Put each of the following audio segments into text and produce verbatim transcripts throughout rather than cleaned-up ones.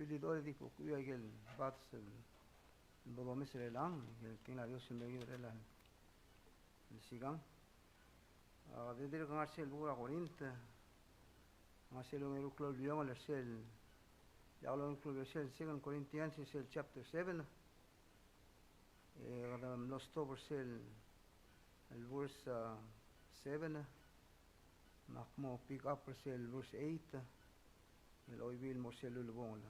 Di dode di kuk ua ikel bades el bo domes er chelechang, ikel tekingel a Dios el mei er chelechang. El sikang. A, de dirk ngar sel buk er a Korint, ngar sel ongeru el klou el bliongel er sel, ia klou el klou el bliongel er sel Second Corinthians, sel chapter seven. E kede mlo stop er sel, el verse, a, seven, me ak mo pick up er sel verse eight, el oibii el mo er sel ulebongel.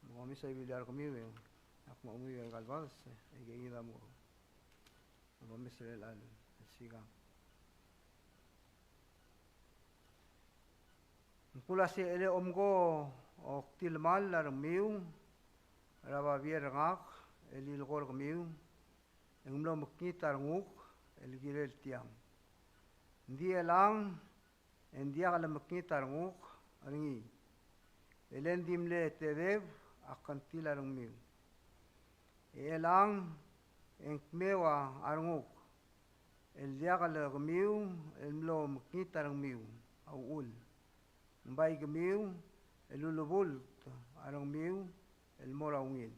Me kom mesa ibil a rekemiu, e ak mo mengiil a ikal bades, e kid a mo, mo mesa er chelechang, el sikang. Ng kuk uasei, e le omko a oktilemall a rengmiu er a babier er ngak, e lileko er kemiu, e ng mlo mekngit a renguk el kirel tiang. Ng di chelechang e ng diak lemekngit a renguk er ngii, e le ng di mle tedeb a kngtil a rengmiu. E chelechang e ng kmeu a renguk el diak le kemiu el mlo mekngit a rengmiu a uchul. Ng bai kemiu el ulebult a rengmiu el mo er a ungil.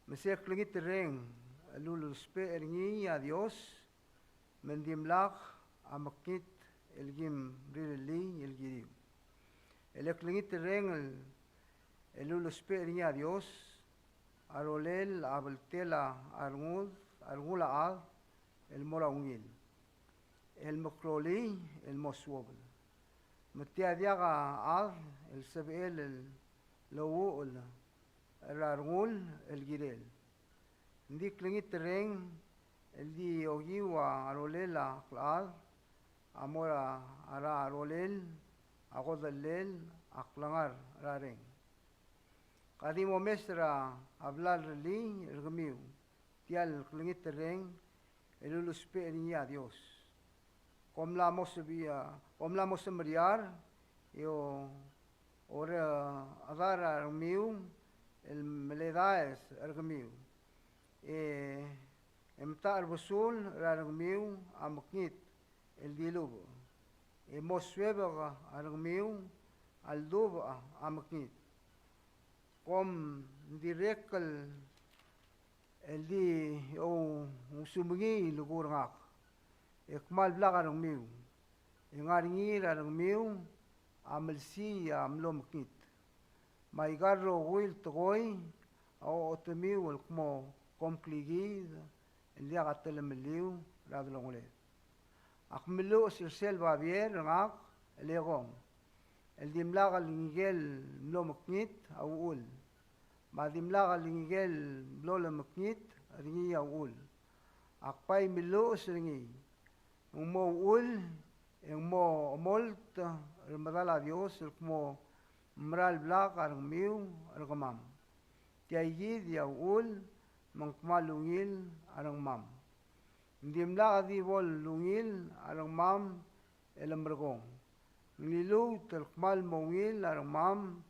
Me se klengit el reng el ululusbech er ngii a Dios, me ng dimlak a mekngit el kim rirellii el kiriu. E le klengit el reng el ululusbech er ngii a Dios, a rolel a bltel a rengud, a rengul a chad el mo er a ungil, el meklolii el mo suobel. Me tia diak a chad el sebechel el louchel er a rengul el kirel. Ng di klengit el reng el di okiu a rolel a klechad a mo er a, a rolel a kodellel a klengar er a reng. Ka di momes er a blal rellii er kemiu tia el klengit el reng el ululusbech er ngii a Dios. Kom mla mo sebi-, a, kom mla mo semeriar, e o, orechedar a rengmiu el meledaes er kemiu. E, e metacherbesul er a rengmiu a mekngit el dilubech. E mo suebek a rengmiu a ledubech a mekngit. Kom dirrek el el di ou, ousubengii el kuk er ngak, e kmal blak a rengmiu. E ngar er ngii er a rengmiu a melsiich a mlo mekngit. Me aika el rokui el tekoi a ochotemiu el kmo kom klikiid el diak a telemeliu er a delongeled. Ak mluches er sel babier er ngak el ekong, el dimlak el ngikel mlo mekngit a uchul, me a dimlak el ngikel mlo lemekngit er ngii a uchul. Ak bai mluches er ngii, ng mo uchul, e ng mo omolt er medal a Dios el kmo ng mera el blak a rengmiu er kemam. Tia kid a uchul, me ng kmal ungil a rengmam. Ng dimlak di bo lungil a rengmam el merkong. Ng liluut el kmal mo ungil a rengmam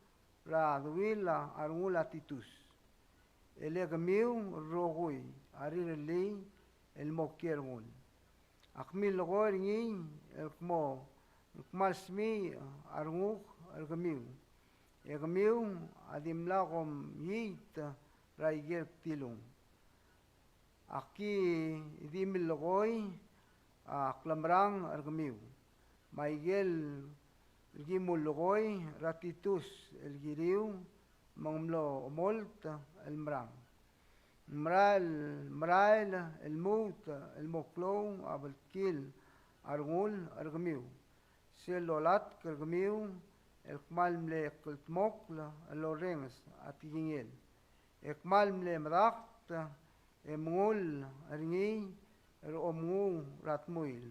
er a deuil a rengul a Titus. E le kemiu el rokui a rirellii el mo kiei er ngul. Ak milekoi er ngii el kmo ng kmal smiich a renguk er kemiu. E kemiu a dimlak kom iit er a ikel kdilung. Aki di milekoi a klemerang er kemiu. Me aikel ki mulekoi er a Titus el kiriu me ng mlo omolt el merang. Merael, merael el lmuut el mo klou a beltkil a rengul er kemiu. Sel lolatk er kemiu el kmal mle kldmokl el orrenges a tekingel. E kmal mle medakt e mengull er ngii er a omenguu er a dmuil.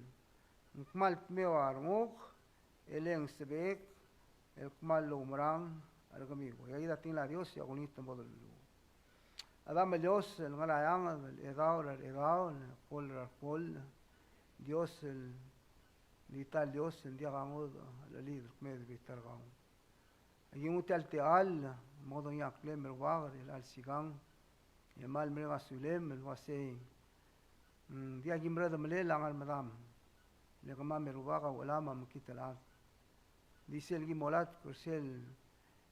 Ng kmal dmeu a renguk, e le ng sebechek el kmal oumerang er kemiu. E a kid a tekingel a Dios, e a kulengit me bo doluluuch. A Demam el Dios el ngar er a eanged, el Chedaol er a rechedaol, el Rekoll er a rekoll, Dios el di ta el Dios el diak a ngodech el chelid el kmeed er a bita er kau. Aki nguu tia el techall, me kede ngii a klem er a Rubak er chelecha el sikang, e kmal mereng a sulem el uasei, mm, ng diak ki meredemelel a ngar medam. Le kemam e Rubak a Uchelam a mekngit el chad. Di sel ki molatk er sel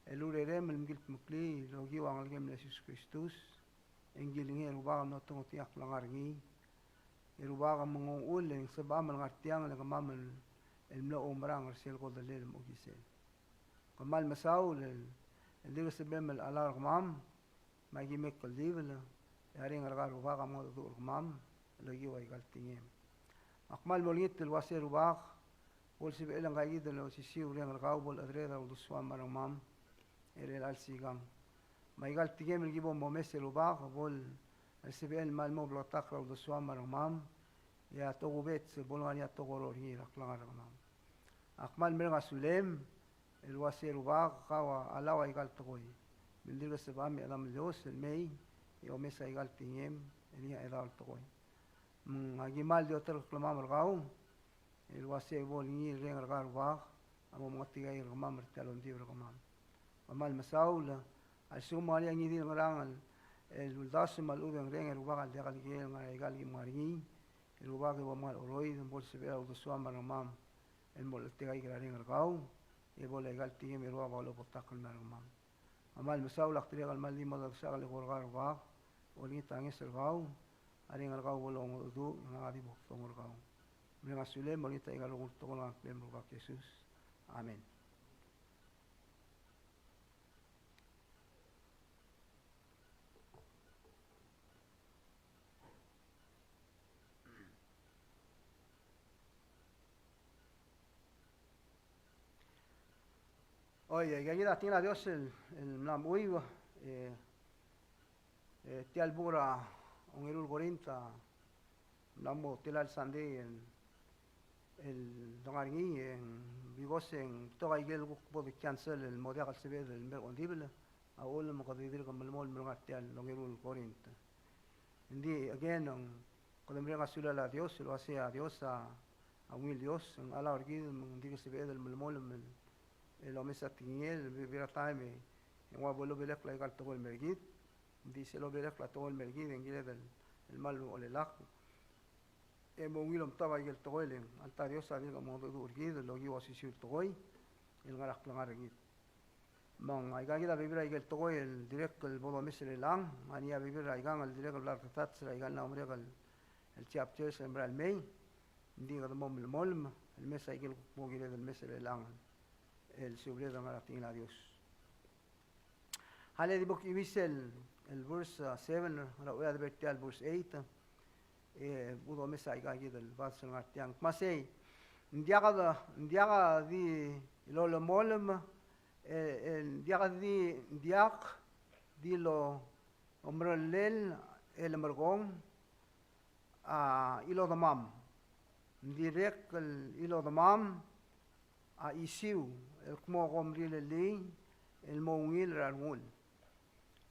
el urerem el mkildmeklii el okiu a Ngelekem el Jesus Kristus, e ng kilengei e Rubak el mlo tengotengii a klengar er ngii. E Rubak, me ng ungil e ng sebecham el ngar tiang e le kemam el, el mlo oumerang er sel kodellel me a okisel. Kmal mesaul el, el dirk sebechem el chelechang er kemam, me aki mle kldibel, e a Reng er kau Rubak a mo mengedecheduch er kemam el okiu aika el tekingem. Me ak kmal mo olengit el uase Rubak, bo lsebechel ngka kid el osisiu el Reng er kau bo lechedereder a uldesuam me a rengmam er chelecha el sikang. Me aika el tekingem el ki bo momes e Rubak, bo lsebechel el kmal mo bleketakl er a uldesuam me a rengmam, e a tokubets bo lengar er ngii a tokoror er ngii er a klengar er kemam. Ak kmal mereng a sulem el uase Rubak, kau a chelau aika el tekoi, me ng dirk sebecham e Chedam el Dios el mei e omes aika el tekingem el ngii a chedaol tekoi. Me ng aki kmal di oterklemam er kau el uase bo el ngii el Reng er kau Rubak a mo mengetikaik er kemam er tia el ongdibel er kemam. Kmal mesaul a lsekum ng ngar er ngii a ngii di el ngerang el uldasu me a lechub e ng reng e Rubak a diak el kirel ngar er aika el kim ngar er ngii, e Rubak e bo mngai el oroid, me bo lsebechel a uldesuam me a rengmam el mo cheltekaik er a Reng er kau, e bo le aika el tekingem e Rubak a bo lobotakl el mei er kemam. Me kmal mesaul, ak dirrek el kmal di mo dechor er kau Rubak, olengit a ngeso er kau, a Reng er kau bo longedecheduch, e ngak a di bo kdonguu er kau. Mereng a sulem, olengit aika el rokui el tekoi el ngar er a ngklem el Rubak Jesus. Amen. Oi, e, aika kid a tekingel a Dios el, el mla mo chuiu, e, e, tia el buk er a ongeru el Korint a mla mo tela el sandei el, el dengar er ngii, e ng because e ng betok aike el kuk bo de cancel el mo diak el sebeched el mer a ongdibel, a uchul me kede dirk melemolem el ngar tia el ongeru el Korint. Ng di again, ng kede mereng a sulel a Dios el uase a Dios a, a ungil Dios, ng chelau er kid me ng dirk sebeched el melemolem el, el omes a tekingel, bebil er a taem e ng ua bo lobelekl aika el tekoi el mer kid. Ng di sel lobelekl a tekoi el mer kid e ng kired el, el kmal olelakl e mo ungil omtab aike el tekoi el ng alta Dios a dirk mengedecheduch er kid el okiu a osisiu el tekoi el ngar er a klengar er kid. Me ng aika kid a bebil er aike el tekoi el dirrek el bo domes er chelechang, me a ngii a bebil er aikang el dirrek el bla letuch er aika el mla merek el, el chapters el mera el mei, ng di kede mo melemolem el mes aike el kuk mo kired el mes er chelechang el subeled el ngar er a tekingel a Dios. A le di bo kuiuis el, el verse, a, seven, er a uchei a debo er tia el verse eight, e, bo domes aika kid el verse el ngar tiang. Me sei, ng diak de, ng diak di lolemolem, e, e, ng diak di, ng diak di lomerellel el merkong, a, ilodemam. Ng dirrek el ilodemam a chisiu el kmo kom rirellii el mo ungil er a rengul.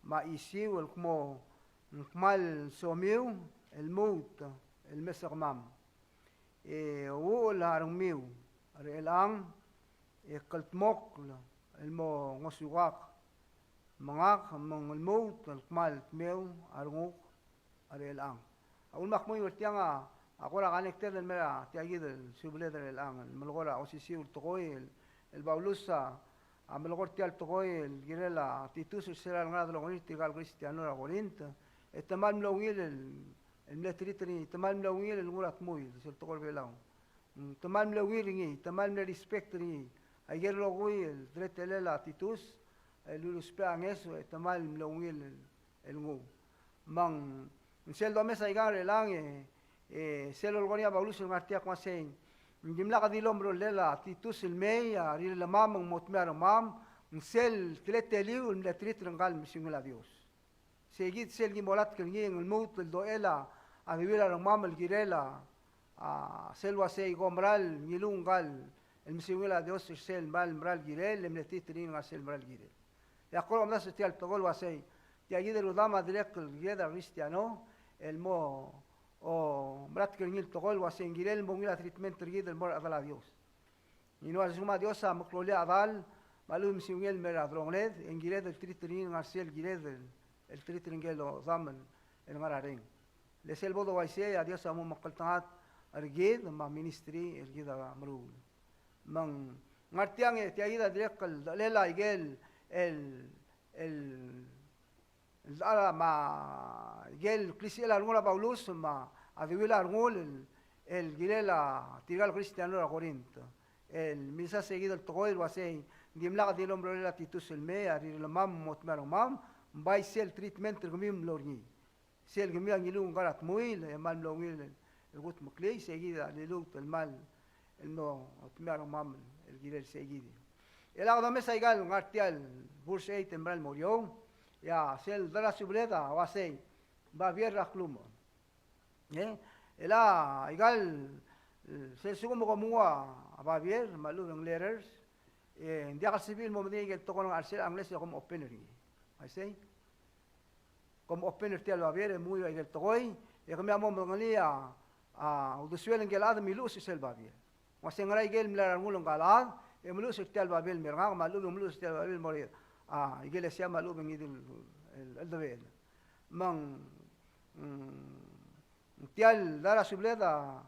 Me a chisiu el kmo ng kmal somiu el lmuut el mes er kemam. E uchul a rengmiu er chelechang e kldmokl el mo ngosukak, me ngak me ng lmuut el kmal dmeu a renguk er chelechang. A uchul me ak mengiu er tiang a, a kora connected el mei er tia kid el subeled er chelechang, el melekoi er a osisiu el tekoi el, el Paulus a, a melekoi er tia el tekoi el kirel a Titus er sel ngar er a delongelir tirka el Kristiano er a Korint, e te kmal mle ungil el, el mle treat er ngii, te kmal mle ungil el nguu er a dmuil, sel tekoi er a Belau. Mm, te kmal mle ungil er ngii, te kmal mle respect er ngii. Aike el rokui el teletelel a Titus el uluusbech a ngeso, e te kmal mle ungil el, el nguu. Me ng sel domes aikang er chelechang e, e sel lolekoi er ngii a Paulus el ngar tiang a kmo sei, ng dimlak di lomerellel a Titus el mei a rirellemam me ng mo dmeu a rengmam, ng sel teleteliu el mle treat er ngka el mesiungel a Dios. Sei kid sel ki mo olatk er ngii, e ng lmuut el dochel a deuil a rengmam el kirel a, a, sel uasei kom meral ngiluu ngka el mesiungel a Dios er sel mera el, mera el kirel, e mle treat er ngii el ngar sel mera el kirel. E ak kora omdasu er tia el tekoi el uasei, tia kid el rudam a dirrek el kired el Kristiano el mo, o, melatk er ngii el tekoi el uasei ng kirel el mo ungil a treatment er kid el mo er a chedal a Dios. Ngii a lsekum a Dios a meklolii a chedal me a lechub e mesiungel el mer a delongeled, e ng kired el treat er ngii el ngar sel kired el, el treat er ngike el odam el ngar er a reng. Le sel bo de uaisei a Dios a mo mekngeltengat er kid me a ministry el kid a meruul. Me ng ngar tiang e tia kid a dirrek el dechelel aike el, el, el, el, a, me a ikel klisichel a rengul a Paulus me a deuil a rengul el, el kirel a tirka el Kristiano er a Korint. El milsa se kid el tekoi el uasei, ng dimlak di lomeroel a Titus el mei, a rirellemam, mo dmeu a rengmam, ng bai sel treatment er kemiu el mlo er ngii. Sel kemiu a ngiluu ngka er a dmuil, e mal mlo ungil el kudmeklii, se kid a liluut el mal el mlo dmeu a rengmam el kirel se kid. E a kede omes a ikal ngar tia el verse eight el mera el mo er eou, e a sel dara subeled a uasei, babier er a klumech. E, e a ikal, e, sel sekum kom nguu a babier, me a lechub e ng letters, e, ng diak el sebechir el mo medengei ikel tekoi el ngar er sel a ngles e kom open er ngii. Uaisei? Kom open er tia el babier e mui a ikel tekoi, e kemiu a mo medengelii a, a uldesuel ngike el chad el miluches er sel babier. Ng uasei ngera ikel mla er a rengul ngka el chad, e meluches er tia el babier el mei er ngak, me a lechub e ng meluches er tia el babier el mo er a, a, ikelesia me a lechub e ngii di el, el, el cheldebechel. Me ng, mm, tia el dara subeled a,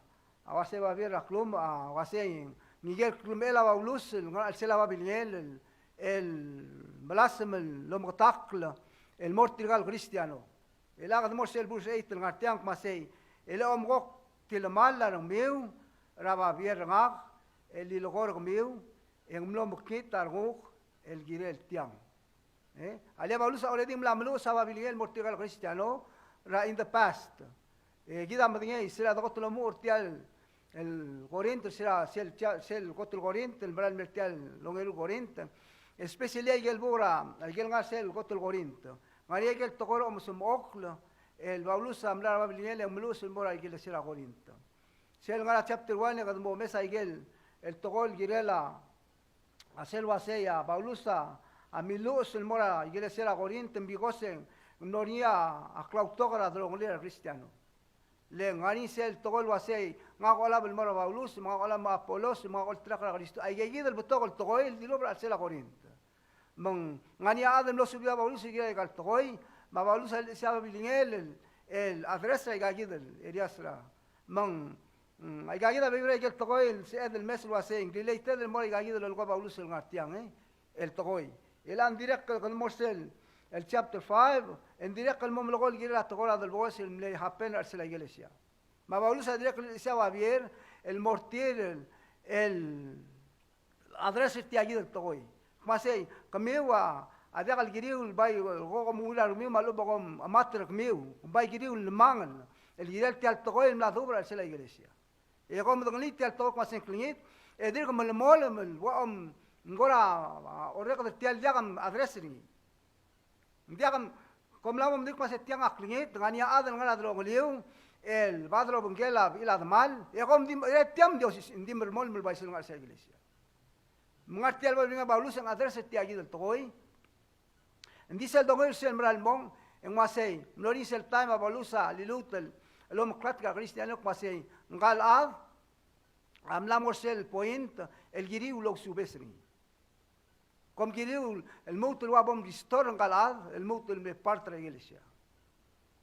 a uasei babier er a klumech, a uasei ngike el klemechel a Paulus el ngar er a chelsel a babilngel el, el melasem el omeketakl el mo er tirka el Kristiano. E a kede mo er sel verse eight el ngar tiang, kmo sei, e le omko kuk tilemall a rengmiu er a babier er ngak el lilekoi er kemiu, e ng mlo mekngit a renguk el kirel tiang. E, a le Paulus a already mla meluches a babilngel el mo er tirka el Kristiano er a in the past. E, kid a medengei, se er a dekot el omuchel er tia el, el Korint, se er a, sel, sel kot el Korint, el mera el mei er tia el ongeru el Korint. Especially a ikel bo er a, a ikel ngar sel kot el Korint. Ngar er ngii a ikel tekoi er a omesemechokl, el Paulus a mla er a babilngel e ng meluches el mo er a ikelesia er a Korint. Sel ngar er a chapter one, e kede mo omes a ikel, el tekoi el kirel a, a sel uasei a Paulus a, a miluches el mo er a ikelesia er a Korint, because ng mlo er ngii a klautok er a delongelir a Kristiano. Le ng ngar er ngii sel tekoi el uasei, ngak a olab el mo er a Paulus, me ngak a olab el mo er a Apolos, me ngak a olterekokl er a Kristo. Aika kid el betok el tekoi el dilubech er a chelsel a Korint. Me ng ngar er ngii a chad el mlo subii a Paulus el kirel aika el tekoi, me a Paulus a lilechesii a babilngel el, el address er aika kid el areas er a. Me ng Mm, aika kid a bebil er a ikel tekoi el sebeched el mes el uasei ng related el mo er aika kid el lolekoi a Paulus el ngar tiang, e, el tekoi. E le ng dirrek el mo er sel, el chapter five, e ng dirrek el mo melekoi el kirel a tekoi er a delebekos el mle happen er a chelsel a ikelesia. Me a Paulus a dirrek el lilechesii a babier el mo er tir el, el address er tia kid el tekoi. Kmo sei, kemiu a, a diak el kiriu el bai, ko kom ungil a rengmiu me a lechub e kom chemat er kemiu. Kom bai kiriu el lemangel el kirel tia el tekoi el mla duubech er a chelsel a ikelesia. E kom medengelii tia el tekoi el kmo sei ng klengit, e dirk melemolem el ua kom ng kora, a, orreked er tia el diak a address er ngii. Ng diak, kom mla mo medengei el kmo sei tiang a klengit, ng ngar er ngii a chad el ngar er a delongeliu el bad el obengkel a bechil a demal, e kom di, e tiang di osis-, di melemolem el bai sel ngar er sel ikelesia. Me ng ngar tia el babilngel a Paulus e ng address er tia kid el tekoi. Ng di sel donguiu er sel mera el mong, e ng uasei, mlo er ngii sel taem a Paulus a liluut el, el omeklatk er a Kristiano el kmo sei, ngka el chad a mla mo er sel point el kiriu el ousubes er ngii. Kom kiriu el lmuut el ua bo mrestore ngka el chad el lmuut el mle part er a ikelesia.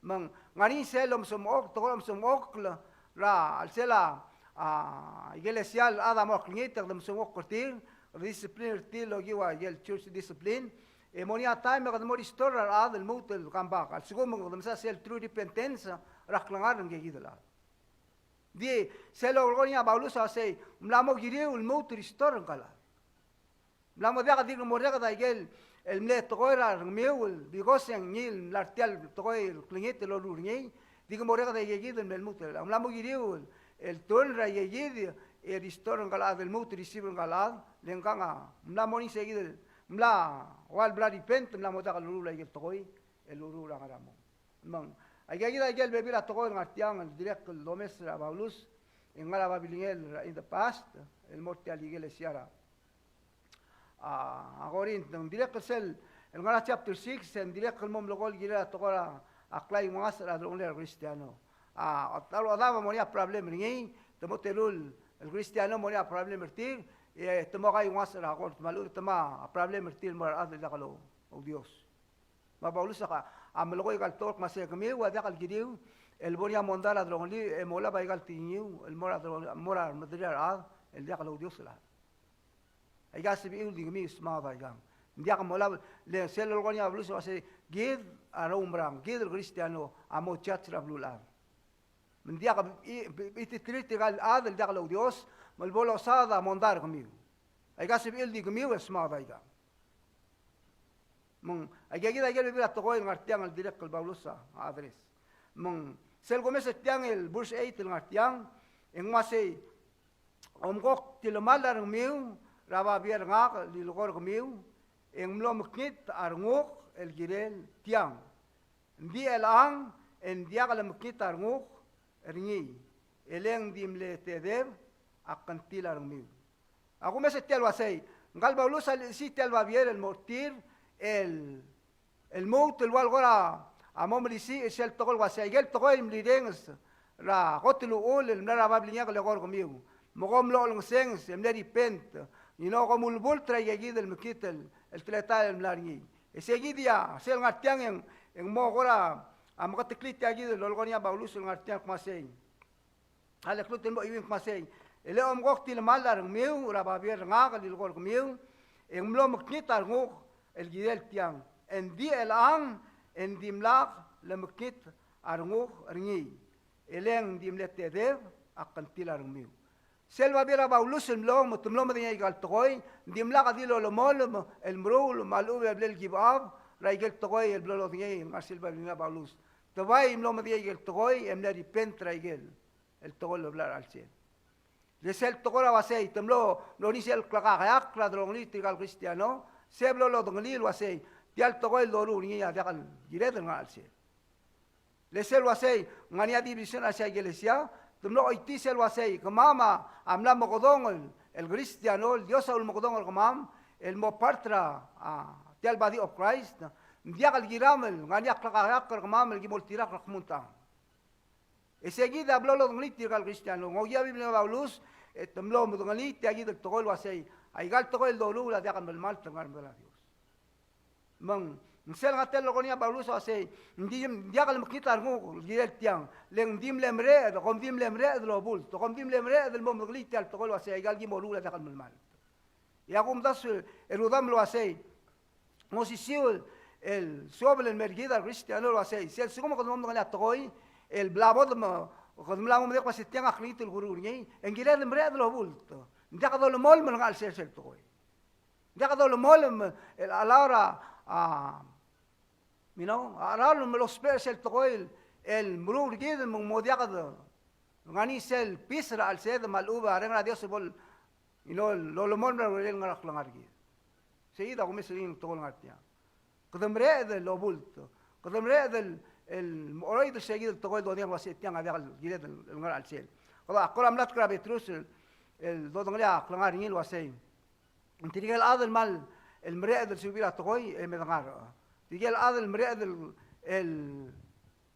Me ng ngar er ngii sel omesemechokl, tekoi el omesemechokl er a chelsel a, a, ikelesia el chad a mo er a klengit e kede mesemechokl er tir, kede discipline er tir el okiu a ikel church discipline, e mo er ngii a taem e kede mo restore er a rechad el lmuut el come back. A lsekum e kede mesa sel true repentance er a klengar er ngke kid el chad. Di sel lolekoi er ngii a Paulus a sei, mla mo kiriu el lmuut el restore ngka el chad. Mla mo diak, dirk mo orreked a ikel, el mle tekoi er a rengmiu, el because e ng ngii el mla er tia el tekoi el klengit el loruul er ngii, dirk mo orreked a ikei kid el mle lmuut el. Mla mo kiriu el, el turn er a ikei kid, e restore ngka el chad el lmuut, receive ngka el chad, le ngkang a, mla mo er ngii sei kid el, mla, ua el bla repent, mla mo diak loruul a ikel tekoi el loruul er a ngar er a mong. Me ng, aika kid a ikel bebil a tekoi el ngar tiang el dirrek el domes er a Paulus, el ngar er a babilngel er a in the past, el mo er tia el ikelesia er a, a, a Korint. Ng dirrek el sel, el ngar er a chapter six, e ng dirrek el mo melekoi el kirel a tekoi er a, a klaiuengasech er a delongelir a Kristiano. A, a, a, a mo er ngii a problem er ngii, te mo teru el Kristiano mo er ngii a problem er tir, e te mo kaiuengasech er a Korint, me a lechub e te mo a problem er tir el mo er a rechad el diak loudios. Me a Paulus a, a melekoi aika el tekoi el kmo sei kemiu a diak el kiriu el bo er ngii a mondai er a delongeliu e molab aika el tekingiu el mo er a delong-, mo er a remederir a rechad el diak loudios el chad. Aika sebechiu el di kemiu smaod aikang. Ng diak molab, le sel lolekoi er ngii a Paulus el uasei, kid a roumerang, kid el Kristiano a mo judge er a beluulechad. Me ng diak, i, i, i, treat er tirka el chad el diak loudios, me le bo losaod a mondai er kemiu. Aika sebechir el di kemiu e smaod aika. Me ng, aika kid a ikel bebil a tekoi el ngar tiang el dirrek el Paulus a address. Me ng, sel kumes er tiang el verse eight el ngar tiang, e ng uasei, omko ktilemall a rengmiu er a babier er ngak el lilekoi er kemiu, e ng mlo mekngit a renguk el kirel tiang. Ng di chelechang e ng diak lemekngit a renguk er ngii, e le ng di mle tedeb a kngtil a rengmiu. A kumes er tia el uasei, ngka el Paulus a lisiich tia el babier el mo er tir el, el lmuut el ua el kora mo melisiich er sel tekoi el uasei, aike el tekoi el mlirenges er a kot el uchul el mla er a babilngek el eko er kemiu. Me kom mlo olengesenges e mle repent. You know, kom ulebult er aika kid el mekngit el, el teletael el mla er ngii. E sei kid a, sel ngar tiang e ng, e ng mo kora, a, meketeklii tia kid el lolekoi er ngii a Paulus el ngar tiang el kmo sei. A le kuk el mo chuiuii el kmo sei. E le omko ktilemall a rengmiu er a babier er ngak el lilekoi er kemiu, e ng mlo mekngit a renguk el kirel tiang. E ng di chelechang e ng dimlak lemekngit a renguk er ngii, e le ng di mle tedeb a kngtil a rengmiu. Sel babier a Paulus el mlo, me te mlo medengei aika el tekoi, ng dimlak di lolemolem el meruul me a lechub e mle give up er aike el tekoi el blo lodengei el ngar sel babier a Paulus. Te bai mlo medengei aike el tekoi e mle repent er aike el tekoi el bla er a chelsel. Le sel tekoi er a uasei, te mlo, mlo er ngii sel klekakeakl er a delongelii tirka el Kristiano, se blo lodengelii el uasei, tia el tekoi el doruul er ngii a diak el kired el ngar er a chelsel. Le sel uasei, ng ngar er ngii a division er a sei a ikelesia, te mlo choitii sel uasei, kemam a mla mekedong el, el Kristiano, el Dios a ulemekedong er kemam el mo part er a, a, tia el body of Christ, ng diak el kiram el ngar er ngii a klekakeakl er kemam el ki mo oltirakl er a kmo ng tang. E sei kid a blo lodengelii tirka el Kristiano, ng okiu a Biblia a Paulus, e te mlo medengelii tia kid el tekoi el uasei, aika el tekoi el doruul a diak el melemalt el ngar er a medal a Dios. Me ng sel ngar tia el lolekoi er ngii a Paulus a uasei, ng di, ng diak lemekngit a renguk el kirel tiang, le ng di mle mereched, kom di mle mereched el obult, kom di mle mereched el mo medengelii tia el tekoi el uasei, aika el ki mo ruul a diak el melemalt. E a kumdasu e rudam el uasei, ng osisiu el suobel el mer kid a Kristiano el uasei, sel lsekum kede mo medengelii a tekoi el bla bo de me, kede mla mo medengei el kmo se tiang a klengit el kuruul er ngii, e ng kired el mereched el obult. Ng diak dolemolem el ngar er a chelsel sel tekoi. Ng diak dolemolem el allow er a, a, you know, a cheral el me lousbech er sel tekoi el, el meruul er kid me ng mo diak de ngar er ngii sel peace er a chelsed me a lechub a Reng er a Dios el bo, you know, lolemolem er a urerel ngar er a klengar er kid. Sei kid a kumes er ngii el tekoi el ngar tiang. Kede mereched el obult. Kede mereched el, el oroid er sei kid el tekoi el dodengei el uasei tiang a diak el kired el ngar er a chelsel. Kede, ak kora mlatk er a Petrus el, el dodengelii a klengar er ngii el uasei, tirke el chad el kmal, el mereched el subir a tekoi e medengar. Tirke el chad el mereched el, el,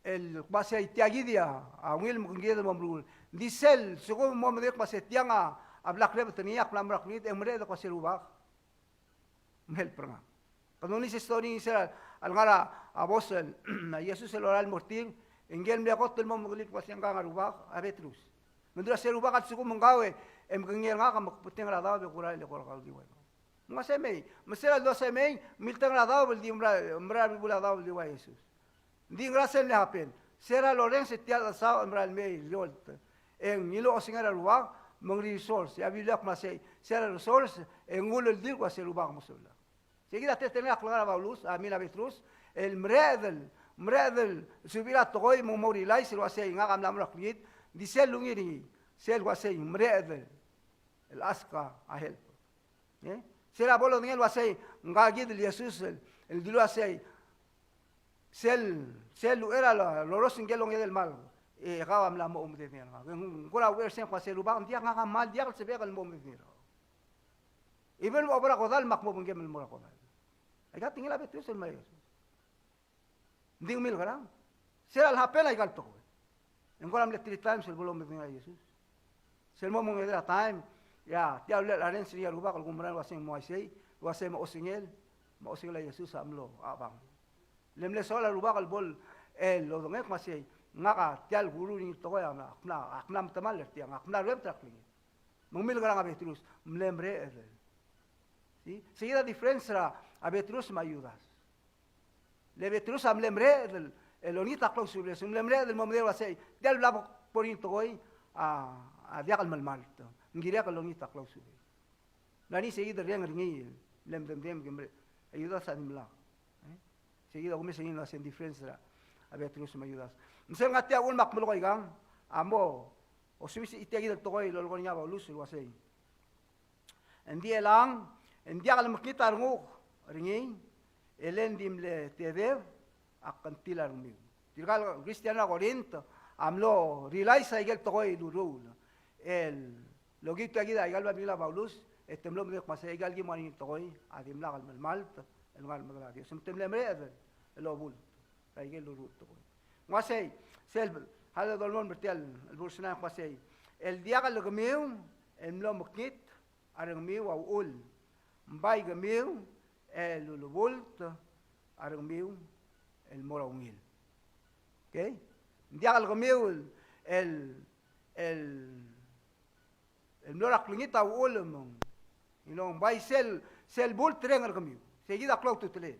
el kmo sei tia kid a ungil me ng kired el mo meruul. Ng di sel lsekum mo medengei el kmo se tiang a bla krebet er ngii, ak mla mo er a klengit, e ng mereched el kmo se Rubak me help er ngak. Kede mo ngii sel story er sel lengar er a bos el, a Jesus el lorael el mo er tir, e ngike el mle kot el mo medengelii el kmo se ngkang a Rubak a Petrus. Me ng dilu el uasei, Rubak, a lsekum ng kau e, e mekengei er ngak me ke beteng er a daob e kurael e kora kau el di ua. Me ng uasei mei, me sel dilu el uasei mei, milteng er a daob el di mera, mera el bebul a daob el di ua Jesus. Ng di ngera sel mle happen? Se er a lorrenges tia el chesaod el mera el mei el eolt, e ng ngiluu a osengel er a Rubak me ng resource. E a Biblia a kmo sei, se er a resource e ng uleldiu el kmo se Rubak a mo sebelak. Sei kid a teletelel a klengar er a Paulus, a, I mean a Petrus, el mereched el, mereched el subir a tekoi me ng mo realize el uasei ngak a mla mo er a klengit, ng di sel lungil er ngii, sel uasei mereched el ask a help. E? Se er a bo lodengei el uasei, ngka kid el Jesus el, el dilu el uasei, sel, sel uchei er a lo, lorosengel a ongedei el mal, e kau a mla mo oumedengei er ngak. Ng kora uchei er sei el kmo se Rubak, ng diak, ngak a kmal diak el sebechek el mo oumedengei er kau. Even bo er a kodall me ak mo obengkem el mo er a kodall. Aika tekingel a Petrus el mei a Jesus. Ng di ng milkerang. Se er a lehappen aika el tekoi. E ng kora mle three times el bo lomedengei a Jesus. Sel mo mengedei a taem, e a tia el ulel a rrenges er ngii a Rubak el kumerang el uasei ng mo uaisei, el uasei me a osengel, me a osengel a Jesus a mlo chabang. Le mle soal a Rubak el bo el lodengei el kmo sei, ngak a tia el kuruul er ngii el tekoi a, ak mla, ak mla metemall er tiang, ak mla ruebet er a klengit. Me ng milkerang a Petrus, mle mereched. See? Sei kid a difference er a, A Petrus me a Judas. Le Petrus a mle mereched el, el olengit a klausubeles, mle mereched el mo medengei el uasei, tia el bla bo er ngii el tekoi a, a diak el melemalt. Ng kirek el olengit a klausubeles. Ng mla er ngii sei kid el reng er ngii, mle medemdem, ke mle, a Judas a dimlak. E? Sei kid a kumes er ngii el uasei ng difference er a, a Petrus me a Judas. Me sel ngar tia uchul me ak melekoi kang, a mo, osuis tia kid el tekoi el lolekoi er ngii a Paulus el uasei. Ng di chelechang, ng diak lemekngit a renguk er ngii, e le ng di mle tedeb a kngtil a rengmiu. Tirka el Kristiano er a Korint a mlo realize a ikel tekoi el ureor. El lokiu tia kid a ikal babilngel a Paulus, e te mlo medengei el kmo sei a ikal kim ngar er ngii el tekoi a dimlak el melemalt el ngar er a medal a Dios. Me te mle mereched el obult er a ikel ureor el tekoi. Ng uasei, sel, a le dolemolem er tia el verse nine, ng uasei, el diak el kemiu el mlo mekngit a rengmiu a uchul. Ng bai kemiu el ulebult a rengmiu el mo er a ungil. Okay? Ng diak el kemiu el, el, el, el mlo er a klengit a uchul me ng, you know, ng bai sel, sel bult er a reng er kemiu. Sei kid a klou a ultutelel.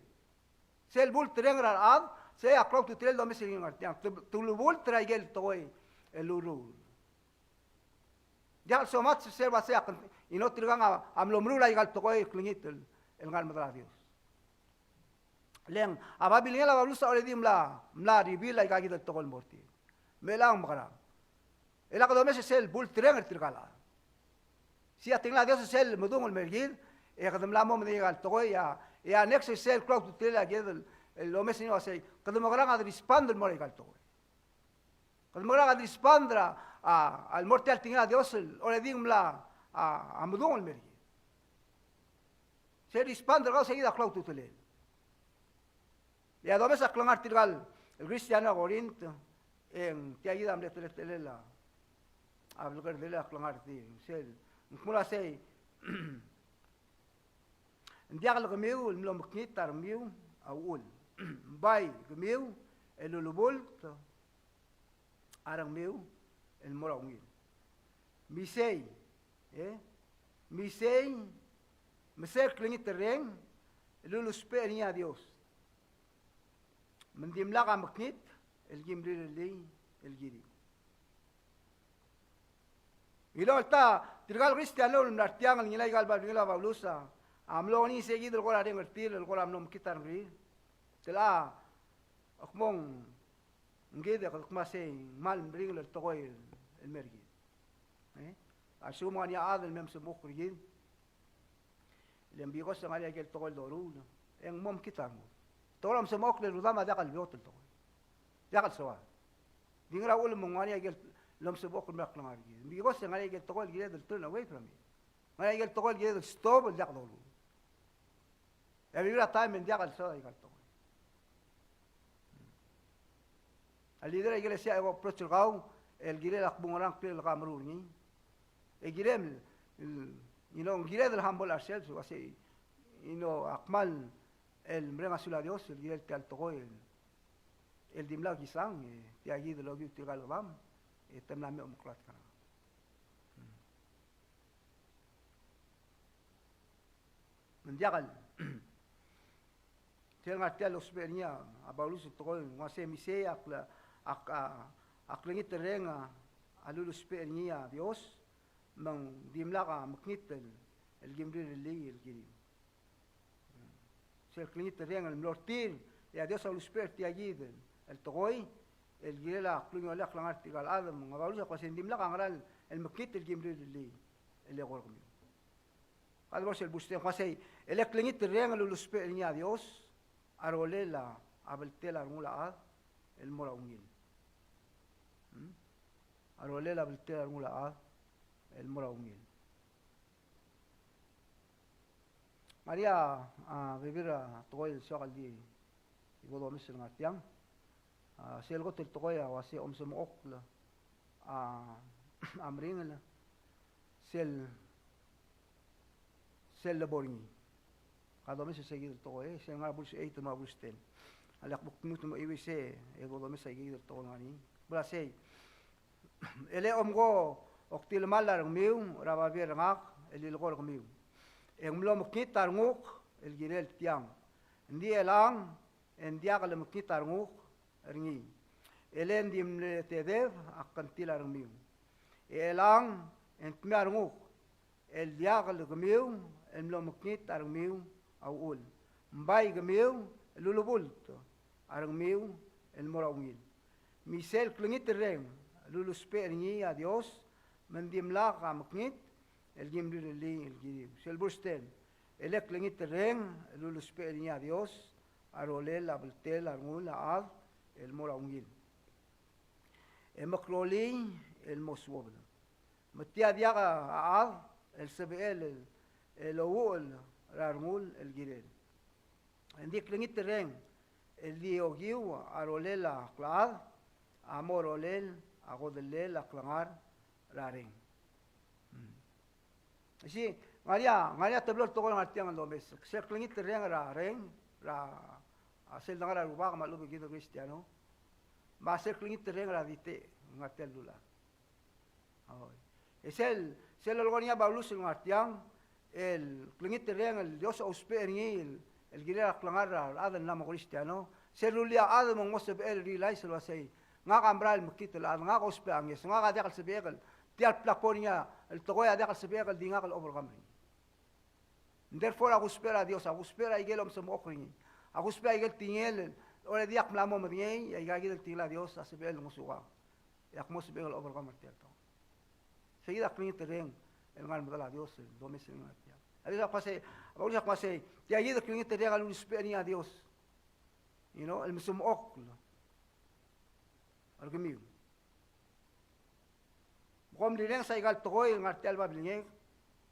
Sel bult er a reng er a rechad, sei a klou a ultutelel el domes er ngii el ngar tiang. Te, te ulebult er a ikel tekoi el ureor. Diak el so much sel uasei a kngtil, you know, tirkang a mlo meruul a ikal tekoi el klengit el, el ngar er a medal a Dios. Le ng, a babilngel a Paulus a already mla, mla reveal a ika kid el tekoi el mo er tir. Me chelechang mekerang. E le kede omes er sel bult er a reng er tirka el chad. Sei a tekingel a Dios er sel medung el mer kid, e kede mla mo medengei a ikal tekoi a, e a next er sel klou a ultutelel a kid el, el omes er ngii el uasei, kede mekerang a de respond el mo er a ikal tekoi. Kede mekerang a de respond er a, a, a le mo er tia el tekingel a Dios el already ng mla, a, a medung el mer kid. Sel respond er kau sei kid a klou a ultutelel. E a domes a klengar er tirka el Kristiano er a Korint, e ng tia kid a mle teletelel a, a blekerdelel a klengar er tir. Sel, ng kmo el uasei, ng diak el kemiu el mlo mekngit a rengmiu a uchul. Ng bai kemiu el ulebult a rengmiu el mo er a ungil. Me sei, e? Me sei, me sel klengit el reng el uluusbech er ngii a Dios. Me ng dimlak a mekngit el kim rirellii el kiriu. Ilong el ta, tirka el Kristiano el mla er tiang el ngilai a ikal babilngel a Paulus a, a mlo ngii sei kid el kora reng er tir, el kora mlo mekngit a rengrir. Te locha, a kmo ng kid e kede kmo sei ng kmal meringel el tekoi el, el mer kid. E? A lsekum ng ngar er ngii a chad el me msemechokl er kid. Le ng because ng ngar er ngii a ikel tekoi el doruul, e ng mo mekngit a rengud. Te kora msemechokl e rudam a diak el beot el tekoi. Diak el soad. Di ngera uchul me ng ngar er ngii a ikel lomsemechokl el mera el klengar er kid? Ng because ng ngar er ngii a ikel tekoi el kired el turn away from it. Ng ngar er ngii a ikel tekoi el kired el stop el diak doruul. E a bebil er a taem e ng diak el soad a ikal tekoi. A leader er a ikelesia a ko approach er kau el kirel a kmo ngerang a ngklel el ke meruul er ngii. E kirem, el, you know, kired el humble ourselves, el uasei, you know, a kmal el mereng a sulel a Dios el kirel tia el tekoi el, el dimlak kisang, e tia kid el okiu tirka el chedam, e te mla me omeklatk er ngak. Me ng diak el, sel ngar tia el lousbech er ngii a Paulus el tekoi, ng uasei me sei a kle-, a, a, a klengit el reng a, a lulusbech er ngii a Dios, me ng dimlak a mekngit el, el kim rirellii el kiriu. Sel klengit el reng el mlo er tir, e a Dios a lulusbech er tia kid el, el tekoi, el kirel a klungiolel a klengar er tirka el chad, me ng a Paulus a kmo sei ng dimlak a ngera el mekngit el kim rirellii el eko er kemiu. Kede bo er sel verse ten, kmo sei, e le klengit el reng el lulusbech er ngii a Dios a rolel a bltial a rengul a chad el mo er a ungil. Hmm? A rolel a bltial a rengul a chad el mo er a ungil. Ng ngar er ngii a, a, bebil er a tekoi el soak el di, di bo domes el ngar tiang. A, sel kot el tekoi a uasei omsemechokl a, a meringel, sel, sel lebo er ngii. Kede omes er sei kid el tekoi, e, sel ngar er a verse eight me a verse ten. A le ak bo kmu te mo chuiuii sei, e bo domes a ikid el tekoi el ngar er ngii. Bo er a sei, e le omko oktilemall a rengmiu er a babier er ngak el lileko er kemiu. E ng mlo mekngit a renguk el kirel tiang. Ng di elang e ng diak lemekngit a renguk er ngii, e le ng di mle tedeb a kngtil a rengmiu. E elang e ng dmeu a renguk el diak lekemiu el mlo mekngit a rengmiu a uchul. Ng bai kemiu el ulebult a rengmiu el mo er a ungil. Me sel klengiterreng el uluusbech er ngii a Dios me ng dimlak a mekngit el kim rirellii el kiriu. Sel verse ten, e le klengiterreng el uluusbech er ngii a Dios a rolel a bltel a rengul a chad el mo er a ungil e meklolii el mo suobel. Me tia diak a chad el sebechel el, el ouchel er a rengul el kirel. Ng di klengiterreng el di okiu a rolel a klechad a mo rolel a kodellel a klengar er a reng. Hmm. Isei, ng ngar er ngii a, ng ngar er ngii a teblo el tekoi el ngar tiang el domes. Sel klengiterreng er a reng, er a, a sel dengar er a Rubak me a lechub e kid el Kristiano. Me a sel klengiterreng er a di tech el ngar tia el lulechad. Oi. E sel, sel lolekoi er ngii a Paulus el ngar tiang, el klengiterreng el Dios a ousbech er ngii el, el kirel a klengar er a rechad el mla mo Kristiano. Sel rullii a chad me ng mo sebechel el realize el uasei, ngak a mera el mekngit el chad, ngak a ousbech a ngeso, ngak a diak el sebechek el, tia el platform er ngii a, el tekoi a diak el sebechek el di ngak el overcome er ngii. Therefore, a kusbech er a Dios, a kusbech er a ikel omsemechokl er ngii, a kusbech er a ikel tekingel, el, already ak mla mo medengei, e aika kid el tekingel a Dios a sebechel el ngosukau. E ak mo sebechek el overcome er tia el tekoi. Sei kid a klengiterreng el ngar er a medal a Dios el domes er ngii er tia. A Dios a kmo sei, a Paulus a kmo sei, tia kid el klengiterreng a lulusbech er ngii a Dios. You know, el mesemechokl er kemiu. Kom rirenges aika el tekoi el ngar tia el babilngek,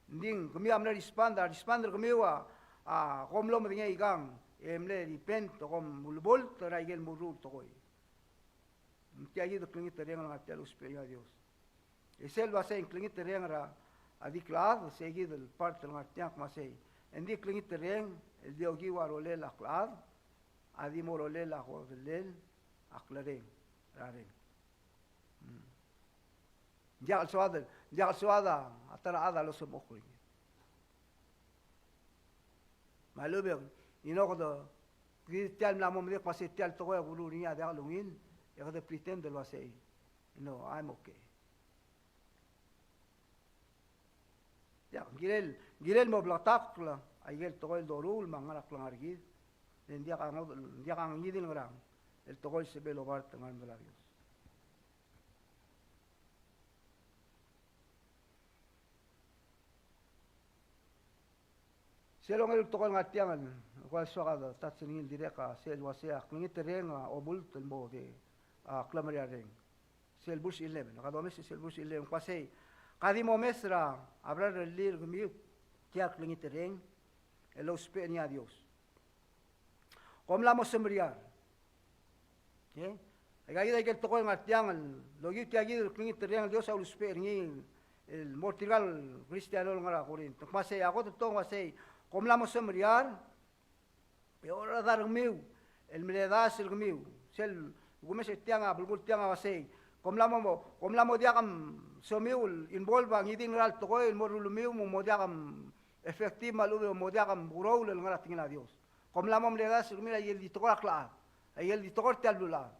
ng di kemiu a mle respond, a respond er kemiu a, a kom mlo medengei aikang, e mle repent, e kom ulebult er a ikel mo ruul tekoi. Ng tia kid el klengiterreng el ngar tia el ousbech er ngii a Dios. E sel uasei ng klengiterreng er a di klechad, sei kid el part el ngar tiang, kmo sei. Ng di klengiterreng el di okiu a rolel a klechad a di mo rolel a kodellel a klereng er a reng. Hmm. Ng diak el soad, ng diak el soad a ta er a chad a losemechokl er ngii. Me a lechub e, you know, kede, kede tia el mla mo medengei el kmo sei tia el tekoi a kuruul er ngii a diak lungil, e kede pretend el uasei, you know, I'm okay. Diak, ng kirel, ng kirel mo bleketakl a ikel tekoi el doruul me a ngar er a klengar er kid. E ng diak a ngodech, ng diak a ngii di el ngerang el tekoi el sebechel el obart el ngar er a medal a Dios. Sel ongeru el tekoi el ngar tiang el kuk soak a touch er ngii el dirrek a sel uasei a klengiterreng a obult el mo di, a, klemeriarreng. Sel verse eleven, ka domes sel verse eleven, kmo sei, ka di momes er a berrellir er kemiu tia el klengiterreng el lousbech er ngii a Dios. Kom mla mo semeriar. Okay? Aika kid a ikel tekoi el ngar tiang el okiu tia kid el klengiterreng el Dios a ulusbech er ngii el mo er tirka el Kristiano el ngar er a Korinto. Kmo sei, a kot el tekoi el kmo sei, kom mla mo semeriar, e orechedar er kemiu el meledaes er kemiu. Sel kumes er tiang a belkul tiang a uasei, kom mla mo, kom mla mo diak msomiu el involve a ngii di el ngar er a tekoi el mo er a ulemiu, me mo diak effective me a lechub e mo diak mgrow el ngar er a tekingel a Dios. Kom mla mo meledaes er kemiu er a ikel di tekoi er a klechad, a ikel di tekoi er tia el beluulechad.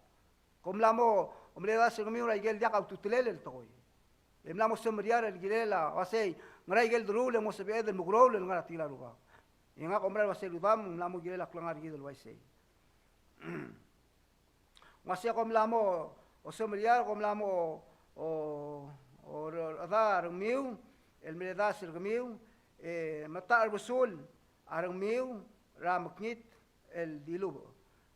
Kom mla mo meledaes er kemiu er a ikel diak a ultutelel el tekoi. E mla mo semeriar el kirel a uasei, ngera ikel deruul e ng mo sebeched el megrow el ngar er a tekingel a Rubak. E ngak a oumera el uasei, rudam, ng mla mo kirel a klengar er kid el uaisei. Ng uasei kom mla mo osemeriar, kom mla mo o, o, orechedar er kemiu el meledaes er kemiu, e metacherbesul a rengmiu er a mekngit el dilubech.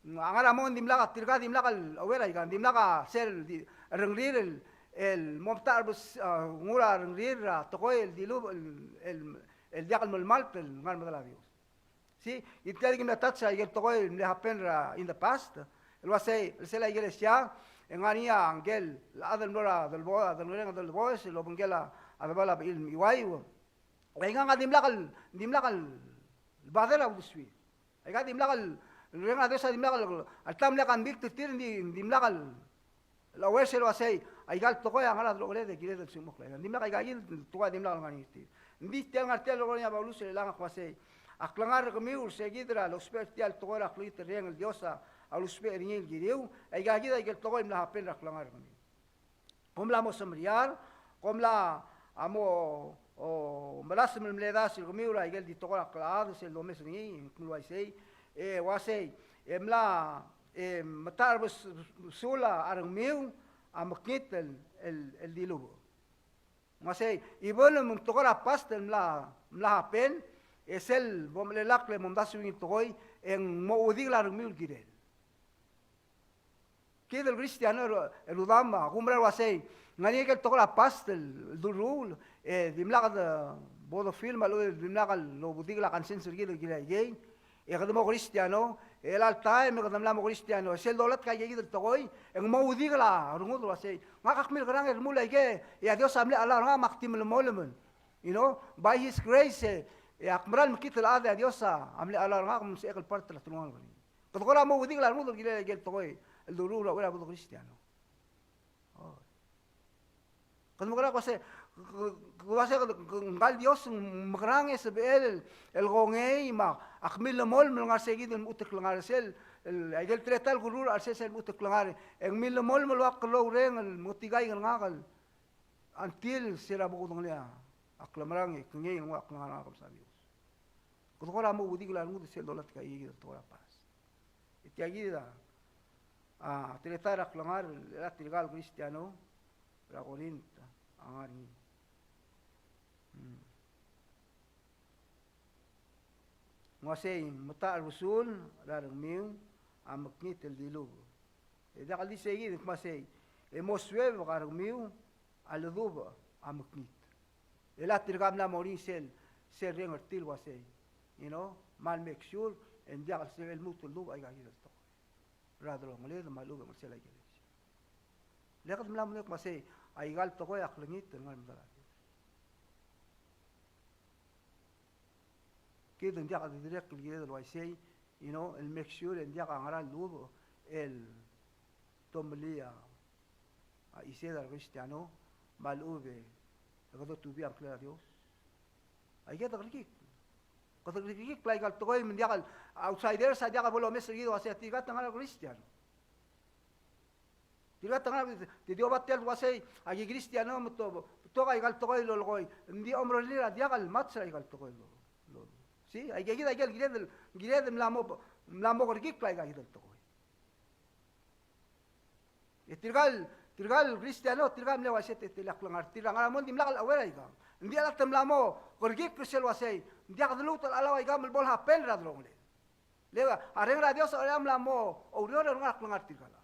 A ngar er a mong e ng dimlak, tirka a dimlak el, a uaisei, aika, ng dimlak a sel di, rengrir el, el mo metacherbes, a, nguu a rengrir er a tekoi el dilubech el, el, el diak el melemalt el ngar er a medal a Dios. Sei, e tia di kim touch a ikel tekoi el mle happen er a in the past, el uasei, el sel a ikelesia, e ng ngar er ngii a ngike el chad el mlo er a delbo, a delngereng a delboes, el obengkel a debal a bechil el mechiuaiu. E aika a dimlak el, dimlak el bother a uldesuir. Aika a dimlak el, reng a Dios a dimlak el, alta mle convict er tir, ng di, dimlak el, el aware sel uasei, aika el tekoi a ngar er a delongeled e kired el sumechokl. Ng dimlak aika el tekoi a dimlak el ngar er ngii er tir. Ng di tia el ngar tia el rokui er ngii a Paulus el chelechang a kmo uasei, a klengar er kemiu er se kid er a lousbech er tia el tekoi er a klengit el reng el Dios a, a lousbech er ngii el kiriu, e aika kid a ikel tekoi el mla happen er a klengar er kemiu. Kom mla mo semeriar, kom mla, a mo, o, melasem el mle dars er kemiu er a ikel di tekoi er a klechad, sel domes er ngii, ng kmo uaisei, e, uaisei, e mla, e, metacherbesul a rengmiu a mekngit el, el, el dilubech. Ng uaisei, even me ng tekoi er a past el mla, mla happen, e sel bo mchelellakl e momdasu er ngii el tekoi, e ng mo chudikel a rengmiu el kirel. Kid el Kristiano el, el rudam a kumerang el uaisei, ng ngar er ngii a ikel tekoi er a past el, el duruul, e dimlak de, bo de feel me a lechub e dimlak el obedikel a conscience er kid el kirel aikei, e kede mo Kristiano, e chelecha el taem e kede mla mo Kristiano, e sel dolatk a ikakid el tekoi, e ng mo chudikel a rengud el uaisei, ngak a kmirkerang e remuul aikei, e a Dios a mle cheral er ngak me ak di melemolem. You know, by His grace, e, e ak meral mekngit el chad e a Dios a mle cheral er ngak me sebechek el part er a telungalek er ngii. Kede kora mo chudikel a rengud el kirel aikel tekoi el duruul er a uchei er a bo de Kristiano. Oh. Kede mekerang el uase, ke, ke, ke uase, ke, ke, ngka el Dios ng mekerang e sebechel el, el kongei me a, ak milemolem el ngar er se kid el lmuut el klengar er sel, el, aikel teletael el kuruul er sel, sel lmuut el klengar, e ng milemolem el ua klou el reng el mo tikaik er ngak el, until se er a bo kudengelii a klemerang e kengei el nguu a klengar er ngak el msa Dios. Kede kora mo chudikel a rengud sel dolatk a ikakid el tekoi er a past. E tia kid a, a, teletael er a klengar er a tirka el Kristiano er a Korint a ngar er ngii. Hmm. Ng uaisei, metacherbesul er a rengmiu a mekngit el dilubech. E diak el di sei kid, ng kmo uaisei, e mo suebek a rengmiu a ledubech a mekngit. E le tirka a mla mo er ngii sel, sel reng er tir el uaisei, you know, me a le make sure e ng diak el sebechel el lmuut el dubech aika kid el tekoi er a delongeled me a lechub e ng ngar er sel ikelesia. Le kede mla mo kmo uaisei, aika el tekoi a klengit el ngar er a medal a Dios. Kid ng diak di dirrek el kired el uaisei, you know, el make sure e ng diak a ngera el dubech el tomellii a, a chised a re Kristiano me a lechub e kede tubii a ngklel a Dios. Aike kede kerekikl. Kede kerekikl aika el tekoi me ng diak el outsiders a diak bo lomes er kid el uaisei tirka te ngar er a Kristiano. Tirka te ngar, te di oba tia el uaisei, aki Kristiano me te, te oba aika el tekoi el lolekoi. Ng di omerellir a diak el match er aika el tekoi el lo, lo. See, aika kid, aika el kired el, kired el mla mo, mla mo kerekikl aika kid el tekoi. E tirka el, tirka el Kristiano, tirka el mle uaisei te, te, a klengar er tir a ngar er a mong, dimlak el aware aika. Ng di a lak te mla mo kerekikl er sel uaisei, ng diak de lmuut el allow aika el bo el happen er a delongeled. Le a Reng er a Dios a mla mo oureor el ngar er a klengar er tirka el chad.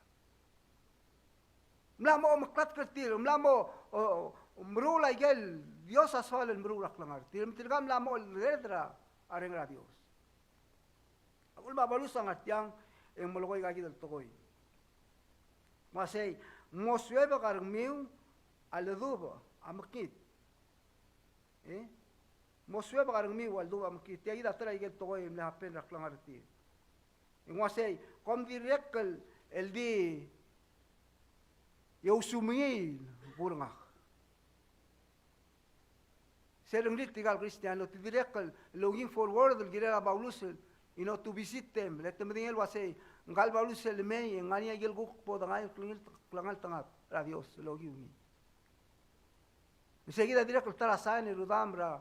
Mla mo omeklatk er tir, mla mo, o, meruul aike el Dios a soal el meruul er a klengar er tir, me tirka mla mo oldurech er a Reng er a Dios. A uchul me a Paulus a ngar tiang, e ng melekoi aika kid el tekoi. Me sei, mo suebek a rengmiu a ledubech a mekngit. E? Mo suebek a rengmiu a ledubech a mekngit. Tia kid a ta er aike el tekoi el mle happen er a klengar er tir. E ng uaisei, kom dirrek el, el di ousumengii el kuk ngak. Sel rengrir tirka el Kristiano, te dirrek el looking forward el kirel a Paulus el, you know, to visit them. Le te medengei el uaisei, ngka el Paulus el mei, e ng ngar er ngii aike el kuk bo dengai el klengel, klengeltengat er a Dios el okiu ngii. Me sei kid a dirrek el ta er a sign, e rudam, er a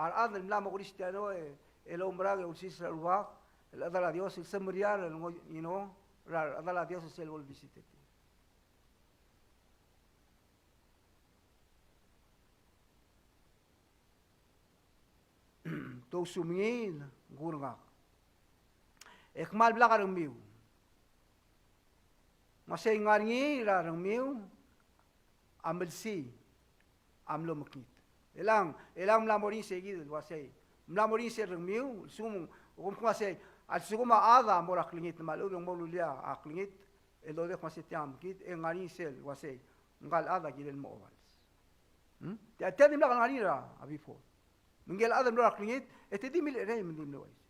rechad el mla mo Kristiano e, el oumerang e ulsirs er a Rubak el chedal a Dios, el semeriar el ngoi, you know, er a rechedal a Dios sel bo el visit er tir. Te ousumengii el kuk ngak. E kmal blak a rengmiu. Me sei ng ngar er ngii er a rengmiu a melsiich a mlo mekngit. Elang, elang mla mo er ngii sei kid el uaisei. Mla mo er ngii sel rengmiu, a lsekum, kom kmo uaisei, a lsekum a chad a mo er a klengit, me a lechub e ng mo rullii a klengit, el dodengei el kmo uaisei tiang a mekngit, e ng ngar er ngii sel uaisei, ngka el chad a kirel mo obals. Hmm? Tia, tia dimlak el ngar er ngii er a before. Me ngike el chad el mlo er a klengit, e te di milecherei me ng di mle uaisei.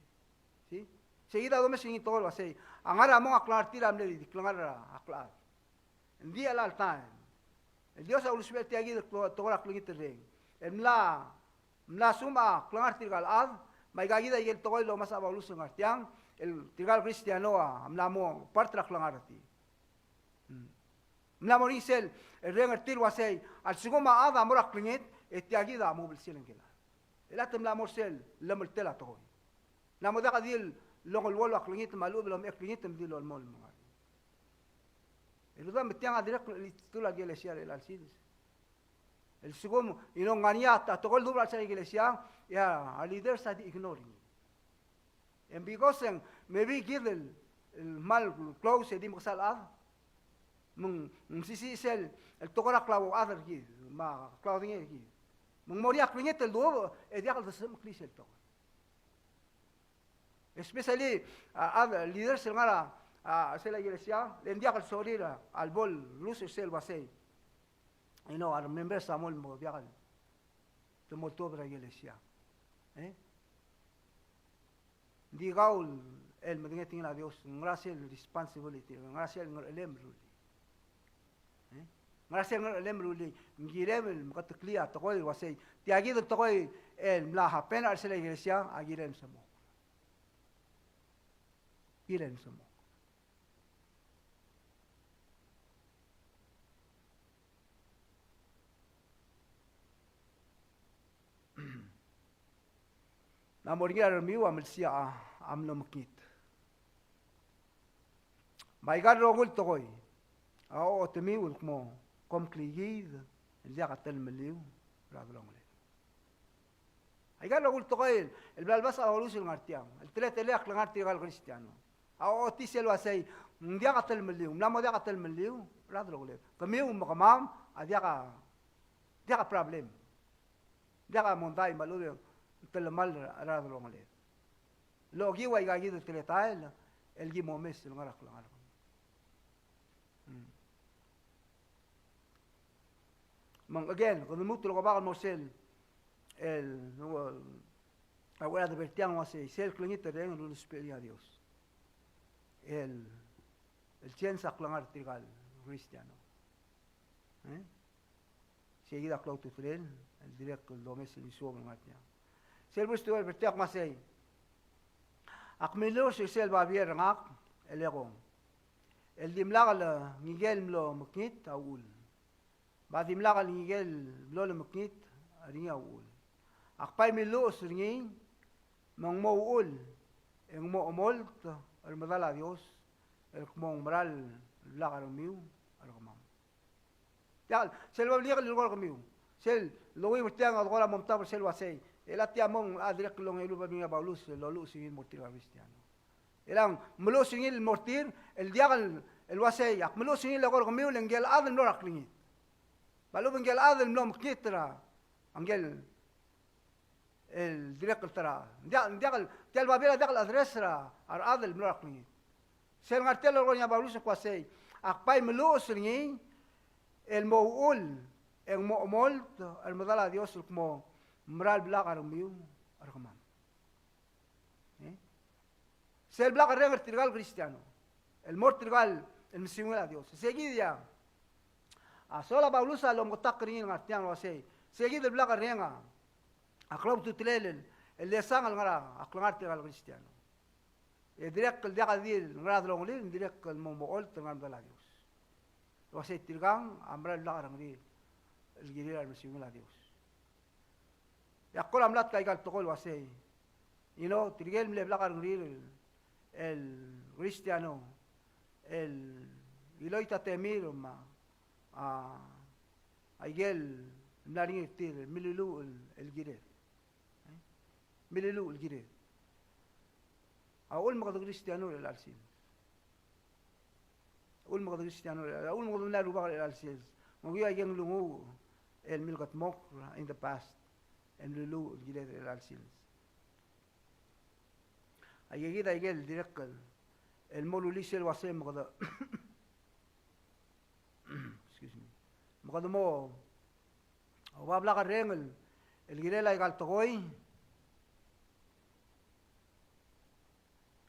See? Sei kid a domes er ngii el tekoi el uaisei, a ngar er a mong a klengar er tir a mle di klengar er a klechad. Ng di chelecha el taem el Dios a ulusbech er tia kid el tekoi er a klengit el reng el mla, mla assume a klengar er tirka el chad, Me aika kid a ikel tekoi el omes a Paulus el ngar tiang, el tirka el Kristiano a mla mo part er a klengar er tir. Hmm. Mla mo er ngii sel, el reng er tir el uasei, a lsekum a chad a mo er a klengit, e tia kid a mo blsir el ngkelad. E le te mla mo er sel, llemeltel a tekoi. Ng mo diak di el longeluolu a klengit me a lechub e lomechei a klengit me di el olemolem el ngar. E rudam, me tiang a dirrek el chelitechut er a ikelesia er chelecha el sils. El lsekum, you know, ng ngar er ngii a tekoi el dubech er a chelsel a ikelesia, e a leaders a di ignore er ngii. And because ng, maybe kid el, el kmal close e di mekesai el chad, me ng, mesisiich sel, el tekoi er a klauchad er kid, me a klaudengei er kid. Me ng mo er ngii a klengit el dubech, e diak el desemecheklir sel tekoi. Especially, a, a leaders el ngar er a, a, sel ikelesia, le ng diak el sorir a, a lebo el lose er sel uasei. You know, a remembers a mo el mo diak el, te mo tuobed er a ikelesia. E? Ng di kau el medengei a tekingel a Dios, ngera sel responsibility, ngera sel ngerchelem el rullii. E? Ngera sel ngerchelem el rullii, ng kirem el meketeklii a tekoi el uasei, tia kid el tekoi el mla happen er a chelsel a ikelesia, a kirel msemok. Kirel msemok. Ng mo er ngii a remiu a milsiich a, a mlo mekngit. Me aika el rokui el tekoi a ochotemiu el kmo, kom kleikid el diak a telemeliu er a delongeled. Aika el rokui el tekoi el bla lebas a Paulus el ngar tiang, el teletelel a klengar er tirka el Kristiano. A ochotii sel uasei, ng diak a telemeliu, ng mla mo diak a telemeliu er a delongeled. Kemiu me kemam a diak a, diak a problem. Diak a mondai me a lechub e ng telemall er a delongeled. Lokiu a ika kid el teletael el ki mo omes el ngar er a klengar. Hmm. Me ng again, kede lmuut el oba el mo sel, el, a uchei er a debo er tiang el uasei, sel klengit el reng el ulusbechir a Dios. El, el change a klengar er tirka el Kristiano. E? Sei kid a klou a ultutelel el dirrek el domes el ngii a suobel el ngar tiang. Sel verse twelve er tiang a kmo sei, ak miluches er sel babier er ngak el ekong, el dimlak el ngikel mlo mekngit a uchul, me a dimlak el ngikel mlo lemekngit er ngii a uchul. Ak bai miluches er ngii, me ng mo uchul e ng mo chemolt er medal a Dios el kmo ng mera el blak a rengmiu er kemam. Tia, sel babilngek el lilekoi er kemiu. Sel, lokiu er tiang a dekora mo mtab er sel uasei, e le tia mong a dirrek el ongeluu a babilngek a Paulus el loluches er ngii el mo er tirka el Kristiano. E le ng meluches er ngii el mo er tir, el diak el, el uasei, ak meluches er ngii el eko er kemiu el ngike el chad el mlo er a klengit. Me a lechub e ngike el chad el mlo mekngit er a, ngike el el dirrek el ta er a, ng diak, ng diak el, tia el babier a diak el address er a, a rechad el mlo er a klengit. Sel ngar tia el lolekoi er ngii a Paulus el kmo uasei, ak bai meluches er ngii el mo uchul e ng mo chemolt er medal a Dios el kmo ng mera el blak a rengmiu er kemam. E? Sel blak el reng er tirka el Kristiano el mo er tirka el mesiungel a Dios. Sei kid a, a soal a Paulus a lomeketakl er ngii el ngar tiang el uasei, sei kid el blak el reng a, a klou a ultutelel el, el lesang el ngar er a klengar er tirka el Kristiano. E dirrek el diak di el ngar er a delongelir, dirrek el mo, mo chemolt el ngar er medal a Dios. El uasei tirkang a mera el blak a rengrir el kirir a remesiungel a Dios. E ak kora mlatk aika el tekoi el uasei, you know, tirke el mle blak a rengrir el, el Kristiano, el chiloit a temir me a, a, aike el mla er ngii er tir el miluluuch el, el kired. E? Miluluuch el kired. A uchul me kede Kristiano er chelecha el sils. A uchul me kede Kristiano, a uchul me kede mla er a Rubak er chelecha el sils. Me ng okiu aike el nglunguuch el milkedmokl in the past, el miluluuch el kired er chelecha el sils. Aike kid aike el dirrek el, el mo rullii sel uasei me kede, excuse me, me kede mo oba blak el reng el, el kirel aika el tekoi,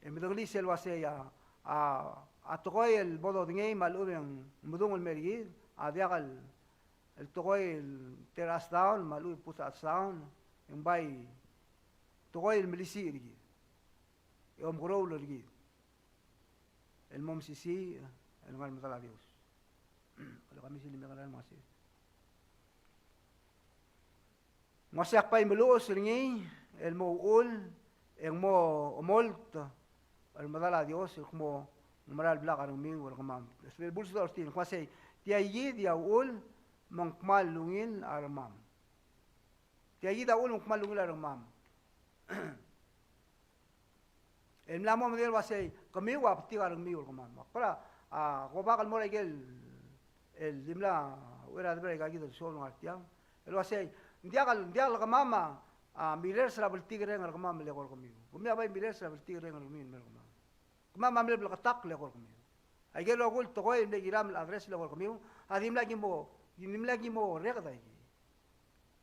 e medengelii sel uasei a, a, a tekoi el bo dodengei me a lechub e ng medung el mer kid, a diak el, el tekoi el tear us down me a lechub e put us down, e ng bai tekoi el melisiich er kid e omekeroul er kid el mo mesisiich el ngar er medal a Dios. Ole kemiu sel di mekerang el uasei. Ng uasei ak bai meluches er ngii el mo uchul e ng mo omolt er medal a Dios el kmo ng mera el blak a rengmiu er kemam. Sel verse thirteen, ng uasei, tia kid a uchul me ng kmal ungil a rengmam. Tia kid a uchul me ng kmal ungil a rengmam. El mla mo medengei el uasei, kemiu a betik a rengmiu el kemam. Ak kora, a, go back el mo er a ikel, el dimla, uchei er a debo er a ikakid el show el ngar tiang. El uasei, ng diak el, ng diak el kemam a, a, mirrors er a bltikerreng er kemam el eko er kemiu. Kemiu a bai mirrors er a bltikerreng er kemiu el mei er kemam. Kemam a mle bleketakl el eko er kemiu. Aikel rokui el tekoi el mle kiram el address el eko er kemiu, a dimlak ki mo, dimlak ki mo orreked a ikei.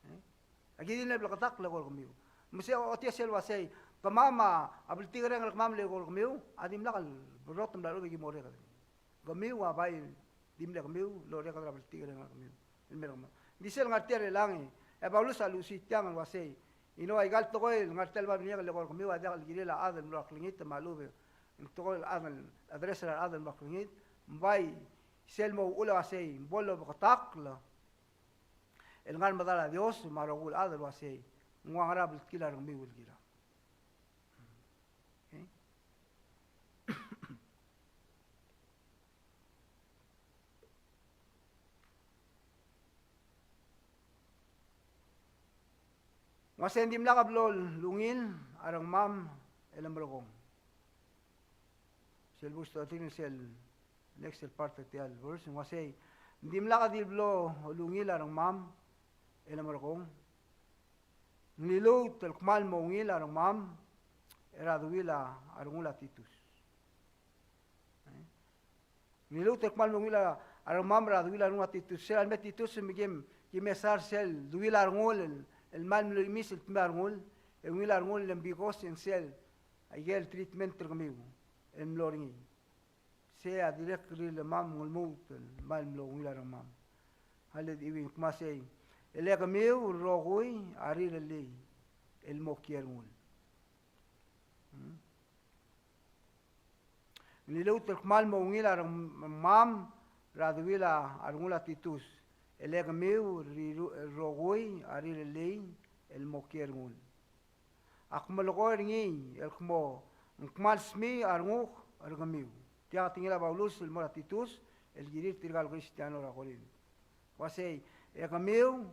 E? Aki di mle bleketakl el eko er kemiu. Me se ochotii sel uasei, kemam a bltikerreng er kemam el eko er kemiu, a dimlak el berrotem el lechub e ki mo orreked. Kemiu a bai di mle kemiu el orreked er a bltikerreng er kemiu el mei er kemam. Ng di sel ngar tia er chelechang e a Paulus a luchesii tiang el uasei, you know, aikal tekoi el ngar tia el babilngek el eko er kemiu a diak el kirel a chad el mlo er a klengit me a lechub e ng tekoi el chad el address er a rechad el mlo er a klengit, me bai sel mo uchul el uasei, bo lobeketakl el ngar er medal a Dios me a rokui el chad el uasei, ng ua ngera bltkil a rengmiu el kirang. Okay? Ng uasei ng dimlak a blo lungil a rengmam el merkong. Sel verse thirteen, sel next el part er tia el verse, ng uasei, ng dimlak a di blo lungil a rengmam el merkong. Ng liluut el kmal mo ungil a rengmam er a duil a rengul a Titus. E? Ng liluut el kmal mo ungil a rengmam er a duil a rengul a Titus. Sel leme a Titus me kim, kim mesa er sel duil a rengul el, el kmal mlo imis el dmeu a rengul, e ungil a rengul el because e ng sel, aikel treatment er kemiu el mlo er ngii. Sei a dirrek el rirellemam el lmuut el kmal mlo ungil a rengmam. A le di ui, ng kmo sei, e le kemiu el rokui a rirellii el mo kiei er ngul. Hmm? Ng liluut el kmal mo ungil a rengmam er a duil a rengul a Titus. E le kemiu el riru-, el rokui a rirellii el mo kiei er ngul. Ak melekoi er ngii el kmo ng kmal smiich a renguk er kemiu. Tia a tekingel a Paulus el mo er a Titus el kirir tirka el Kristiano er a Korint. Uasei, e kemiu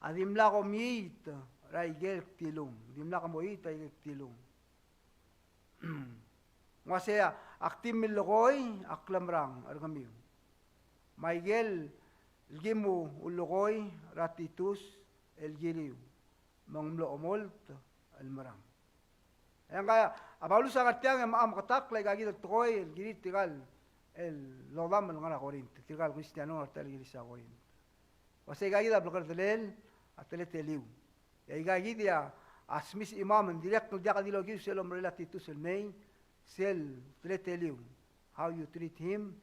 a dimlak omiit er aikel kdilung. Dimlak moiit er aikel kdilung. Ng uasei, ak di melekoi a klemerang er kemiu. Me aikel kim ulekoi er a Titus el kiriu me ng mlo omolt el merang. E ngka a Paulus a ngar tiang e mocha meketakl a ikakid el tekoi el kirir tirka el lodam el ngar er a Korint, tirka el Kristiano el ngar er tia el kilis er a Korint. Uasei ikakid a blekerdelel a teleteliu. E ikakid a smisechimam, ng dirrek el diak di lokiu sel omerellel a Titus el mei, sel teleteliu. How you treat him,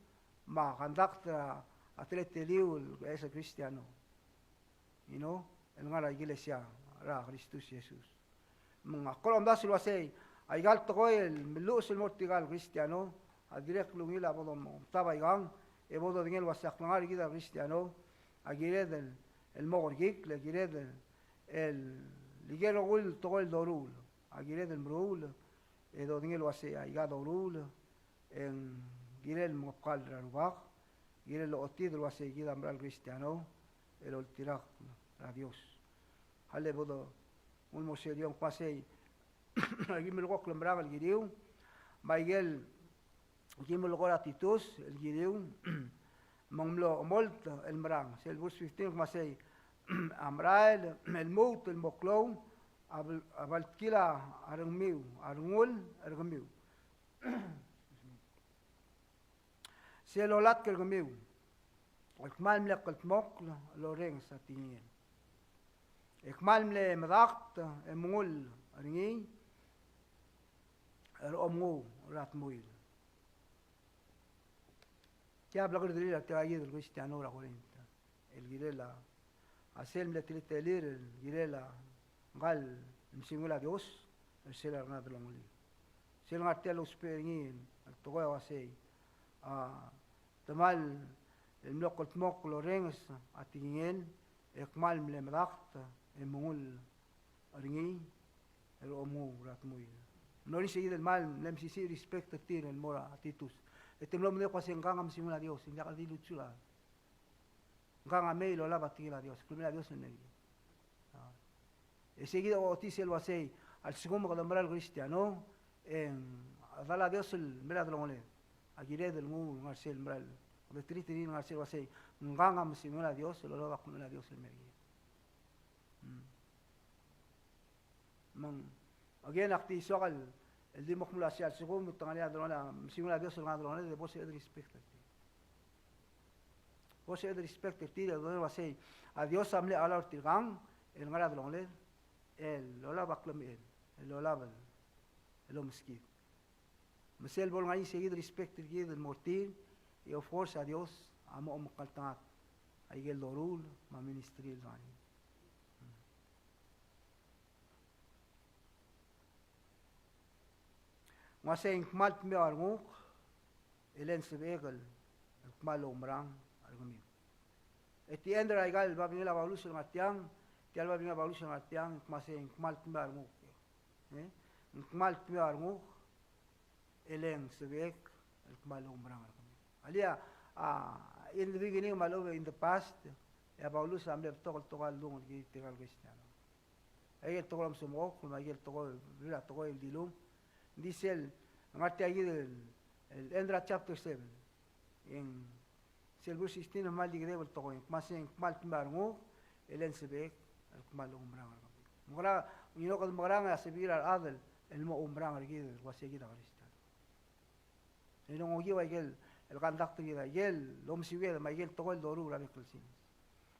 me a conduct er a teleteliu el, as a Kristiano. You know, el ngar er a ikelesia er a Kristus Jesus. Me ng kora omdasu el uasei, aikal tekoi el meluches el mo er tirka el Kristiano a dirrek el ungil a bo domtab aikang, e bo dodengei el uasei a klengar er kid el Kristiano a kired el, el mo kerekikl, e kired el, el ikel rokui el tekoi el doruul a kired el meruul, e dodengei el uasei aika doruul e ng kirel mengepkal er a Rubak, kirel otid el uasei kid a mera el Kristiano el oltirakl er a Dios. A le bo donguu el mo sei, e ng kmo sei, aki melekoi a klemerang el kiriu, me aikel ki melekoi er a Titus el kiriu, me ng mlo omolt el merang. Sel verse fifteen el kmo sei, a merael el lmuut el mo klou a bel-, a bltkil a rengmiu, a rengul er kemiu. Sel olatk er kemiu el kmal mle kldmokl el orrenges a tekingel. E kmal mle medakt e mengull er ngii er a omnguu er a dmuil. Tia blekerdelir a tirka kid el Kristiano er a Korint el kirel a, a sel mle teletelir el kirel a ngka el mesiungel a Dios er sel ngar er a delongelel. Sel ngar tia el ousbech er ngii el tekoi a uasei, a, te kmal el mlo kldmokl el orrenges a tekingel e kmal mle medakt e mengull er ngii el omenguiu er a dmuil. Ng lolengeseu kid el kmal mle mesisiich el respect er tir el mo er a Titus. E te mlo medengei el kmo sei ngkang a mesiungel a Dios, ng diak el dilu el chad. Ngkang a mei el olab a tekingel a Dios, klemel a Dios el mei. A. E sei kid a ochotii sel uasei, a lsekum kede mera el Kristiano, e ng chedal a Dios el mei er a delongeled, a kired el nguu el ngar sel mera el, de treat er ngii el ngar sel uasei, ngkang a mesiungel a Dios, el olab a klemel a Dios el mei er kid. Mm. Me ng, again, ak di soak el, el di mo kmo ua sei a lsekum te ngar er ngii a delongeled a mesiungel a Dios el ngar er a delongeled, e bo sebeched el respect er tir. Bo sebeched el respect er tir, el uasei, a Dios a mle allow er tirkang el ngar er a delongeled, el olab a klemechel, el olab el, el omeskid. Me sel bo lengar er ngii sei kid el respect er kid el mo er tir, e of course a Dios a mo omekngeltengat a ikel doruul me a ministry el ngar er ngii. Ng uasei ng kmal dmeu a renguk, e le ng sebechek el, el kmal oumerang er kemiu. E tia el ngar er a ikal babilngel a Paulus el ngar tiang, tia el babilngel a Paulus el ngar tiang, ng kmo sei ng kmal dmeu a renguk. E? Ng kmal dmeu a renguk, e le ng sebechek el kmal oumerang er kemiu. Alii, a, in the beginning, me a lechub e in the past, e a Paulus a mle betok el tekoi el dung el kirel tirkal Kristiano. Aikel tekoi el omesemechokl, me aikel tekoi, bla, tekoi el dilung. Ng di sel, ngar tia kid el, el end er a chapter seven. E ng sel verse sixteen a kmal di kedeb el tekoi, ng kmo sei ng kmal dmeu a renguk, e le ng sebechek el kmal oumerang er kemiu. Me ng kora, you know, kede mekerang e a sebechir a rechad el mo oumerang er kid el uasei kid a Kristiano. E ng okiu aikel, el conduct er kid, aikel omesiuked, me aikel tekoi el doruul er a bek el sils.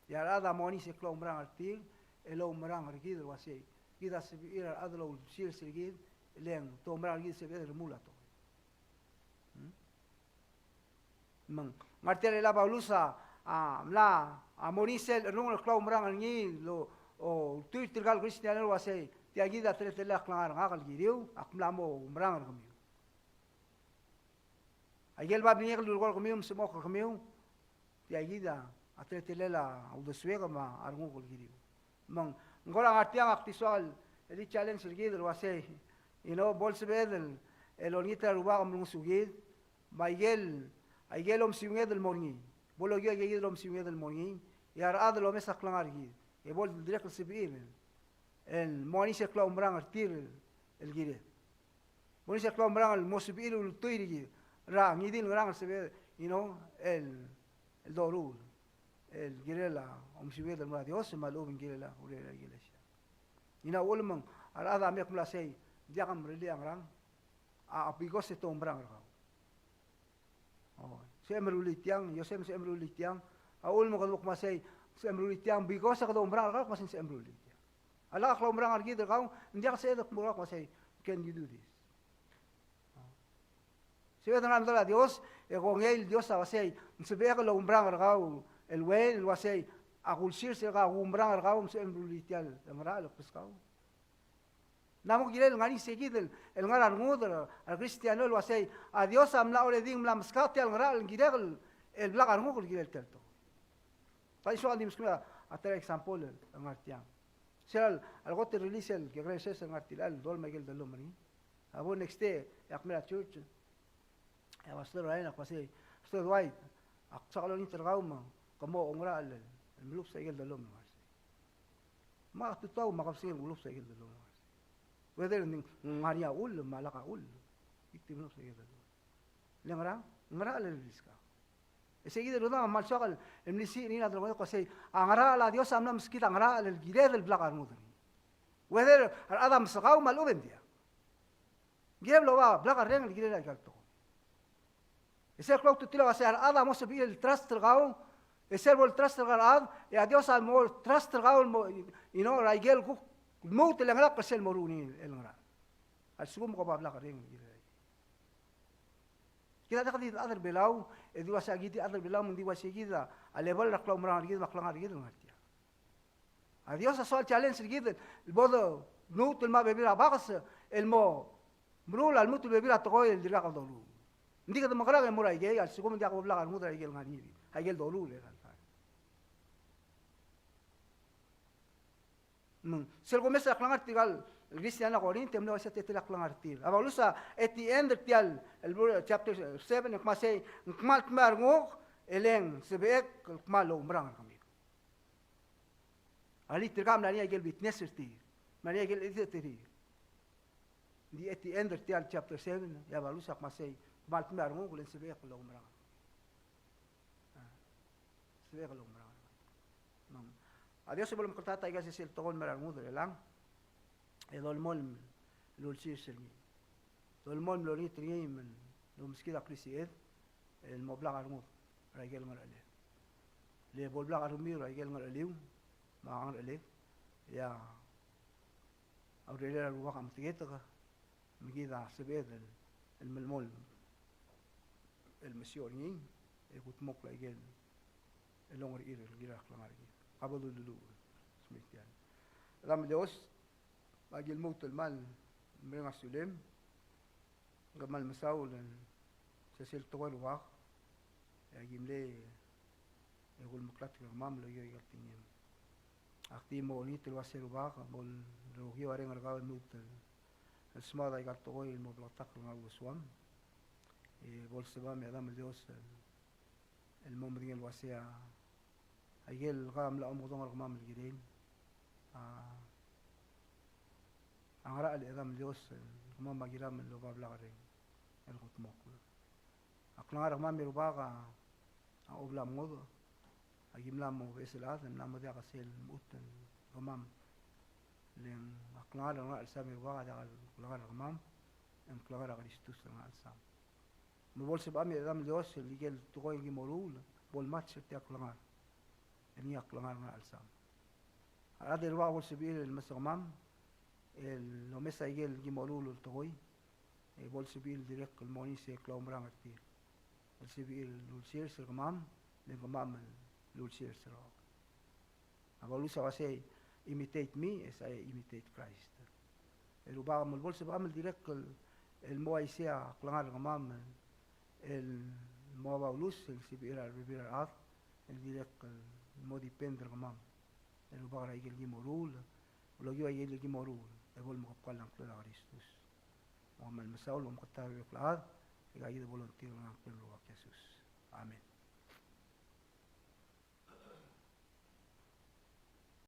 E a rechad a mo er ngii sel klaumerang er tir, el oumerang er kid el uasei, kid a sebechir a rechad el ousils er kid, e le ng te oumerang er kid, sebeched el remuul a tekoi. Hmm? Me ng ngar tia el Paulus a, a mla, a mo er ngii sel cherrungel el klaumerang er ngii el, o, ultuil er tirkal Kristiano el uasei, tia kid a teletelel a klengar er ngak el kiriu, ak mla mo oumerang er kemiu. Aikel babilngek el lulekoi er kemiu, me sebechek er kemiu, tia kid a teletelel a uldesuek me a renguk el kiriu. Me ng kora ngar tiang, ak di soak el di challenge er kid el uasei, you know, bo lsebeched el, el olengit er a Rubak me lengosukid, me aikel, aikel omesiunged el mo er ngii. Bo lokiu aika kid el omesiunged el mo er ngii, e a rechad el omes a klengar er kid, e bo dirrek el sebechir el, el mo er ngii sel klaumerang er tir el kired. Mo er ngii sel klaumerang el mo sebechir el ultuil er kid er a ngii di el ngerang el sebeched, you know, el, el doruul el kirel a omesiunged el mo er a Dios me a lechub e ng kirel a urerel a ikelesia. Ngii a uchul me ng a rechad a me kmo sei, diak a merellii a ngerang, a, a because e te oumerang er kau. O, sebechem el rullii tiang, e Joseph sebechem el rullii tiang, a uchul me kede kmo sei, sebechem el rullii tiang, because e kede oumerang er kau, kmo sei sebechem el rullii tiang. A lak klaumerang er kid er kau, ng diak sebeched el kmo er kau kmo sei, can you do this? Sebeched el ngar er a medal a Dios, e kongei el Dios a uasei, ng sebechek el oumerang er kau el Wayne, el uasei, ak ulsirs er kau, ak oumerang er kau, me sebechem el rullii tia el ngerachel el kbeskau. Ng mo kirel ngar er ngii sei kid el, el ngar er a rengud er a Kristiano el uasei, a Dios a mla already mla meskak tia el ngerachel el kirek el, el blak a renguk el kirel tia el tekoi. Tia soak el di meskemiu a ta er a example el ngar tiang. Sel, a lekot el release el kekerei sel ngar tiang el dolm aikel dellomel er ngii. A bo next day, e ak mei er a church, e a Pastor Ryan a kmo sei, Pastor Dwight, ak soak el olengit er kau me ke mo oungerachel el melubs aikel dellomel el ngar sei. Me ak tutau me ak kebesengei el kulubs aikel dellomel el ngar sei. Whether ng ngar er ngii a chull me a lak a chull, e ak di melubs aikel dellomel. Le ngerang, ngerachel el release kau. E sei kid el rudam a kmal soak el melisiich er ngii er a delongeled el kmo sei, a ngerachel a Dios a mla meskid a ngerachel el kired el blak a rengud er ngii. Whether a rechad a mesekau me a lechub e ng diak. Ng kirel el oba blak a rengul el kirel aika el tekoi. E sel klou a ultutelel a uasei a rechad a mo sebechir el trust er kau, e sel bo el trust er kau a rechad, e a Dios a mo trust er kau el mo, you know, er aikel kuk lmuut el ngerakl er sel moruul er ngii el ngerang. A lsekum ke oba blak a rengul el kirel. Kid a diak di chad er Belau, e di uasei kid a chad er Belau, me ng di uasei kid a level er a klaumerang er kid me a klengar er kid el ngar tiang. A Dios a soal challenge er kid el bo de lmuut el mo bebil er a bakes el mo meruul a lmuut el bebil er a tekoi el dirkak el doluul. Ng di kede mekerang e mo er a ikei, a lsekum ng diak bo blak a rengud er a ikel ngar er ngii, a ikel doluul er a Meng, sel kumes er a klengar er tirka el Kristiano er a Korint, e mle uaisei a teletelel a klengar er tir. A Paulus a, at the end er tia el, el, chapter seven, e kmo sei, ng kmal dmeu a renguk, e le ng sebechek el kmal oumerang er kemiu. A le tirka a mla er ngii a ikel witness er tir. Mla er ngii a ikel evidence er tir. Ng di at the end er tia el chapter seven, e a Paulus a kmo sei, ng kmal dmeu a renguk, e le ng sebechek el oumerang. A, sebechek el oumerang. Meng. A Dios a bo lemekngeltengat aika sesei el tekoi el mei er a rengud er chelechang. E dolemolem el ulsirs er ngii. Dolemolem el olengit er ngii me lomeskid a klisiched el mo blak a rengud er a ikel ngercheled. Le bo leblak a rengmiu er a ikel ngercheliu me a ngercheled, e a urerel a Rubak a meteketek, me kid a sebeched el, el melemolem el mesiou er ngii, e kudmokl a ikel, el ongerechiil el kirel a klengar er kid. Ka bo dululuuch, smeitial. Chedam el Dios, me aki lmuut el kmal mereng a sulem, kmal mesaul el sesei el tekoi er a Rubak, e aki mle, e kulemeklatk er kemam el okiu aika el tekingem. Ak di mo olengit el uasei Rubak, bo lokiu a reng er kau e lmuut el, el smaod aika el tekoi el mo bleketakl er a ngar er a uldesuam. E bo lsebecham e Chedam el Dios el, el mo medengei el uasei a, a ikel ka mla omekedong er kemam el kirel. A, a ngerachel e Chedam el Dios el kemam a kiram el oba blak a reng el kudmokl. A klengar er kemam e Rubak a, a obla mengodech, aki mla mo beches el chad, e mla mo diak sel lmuut el kemam. Le ng a klengar er a Ngarachaelsang e Rubak a diak el klengar er kemam, e ng klengar er a Kristus er a Ngarachaelsang. Me bo lsebecham e Chedam el Dios el ikel tekoi el ki meruul, bo lematch er tia el klengar el ngii a klengar er a Ngarachaelsang. A rechad e Rubak bo lsebechir el mes er kemam, el omes a ikel ki meruul el tekoi, e bo lsebechir el dirrek el mo er ngii sel klaumerang er tir. El sebechir el ulsirs er kemam, me ng kemam el ulsirs er kau. A Paulus a uasei, imitate me as I imitate Christ. E Rubak me bo lsebecham el dirrek el, el mo uaisei a klengar er kemam, el mo a Paulus, el sebechir a rebebil er a rechad, el dirrek el mo depend er kemam. E Rubak er a ikel ki meruul, el okiu a ikel ki meruul, e bo lemekebkall a ngklel a Kristus. Me kmal mesaul, me meketang er a Rubak el chad, e aki di volunteer er a ngklel a Rubak Jesus. Amen.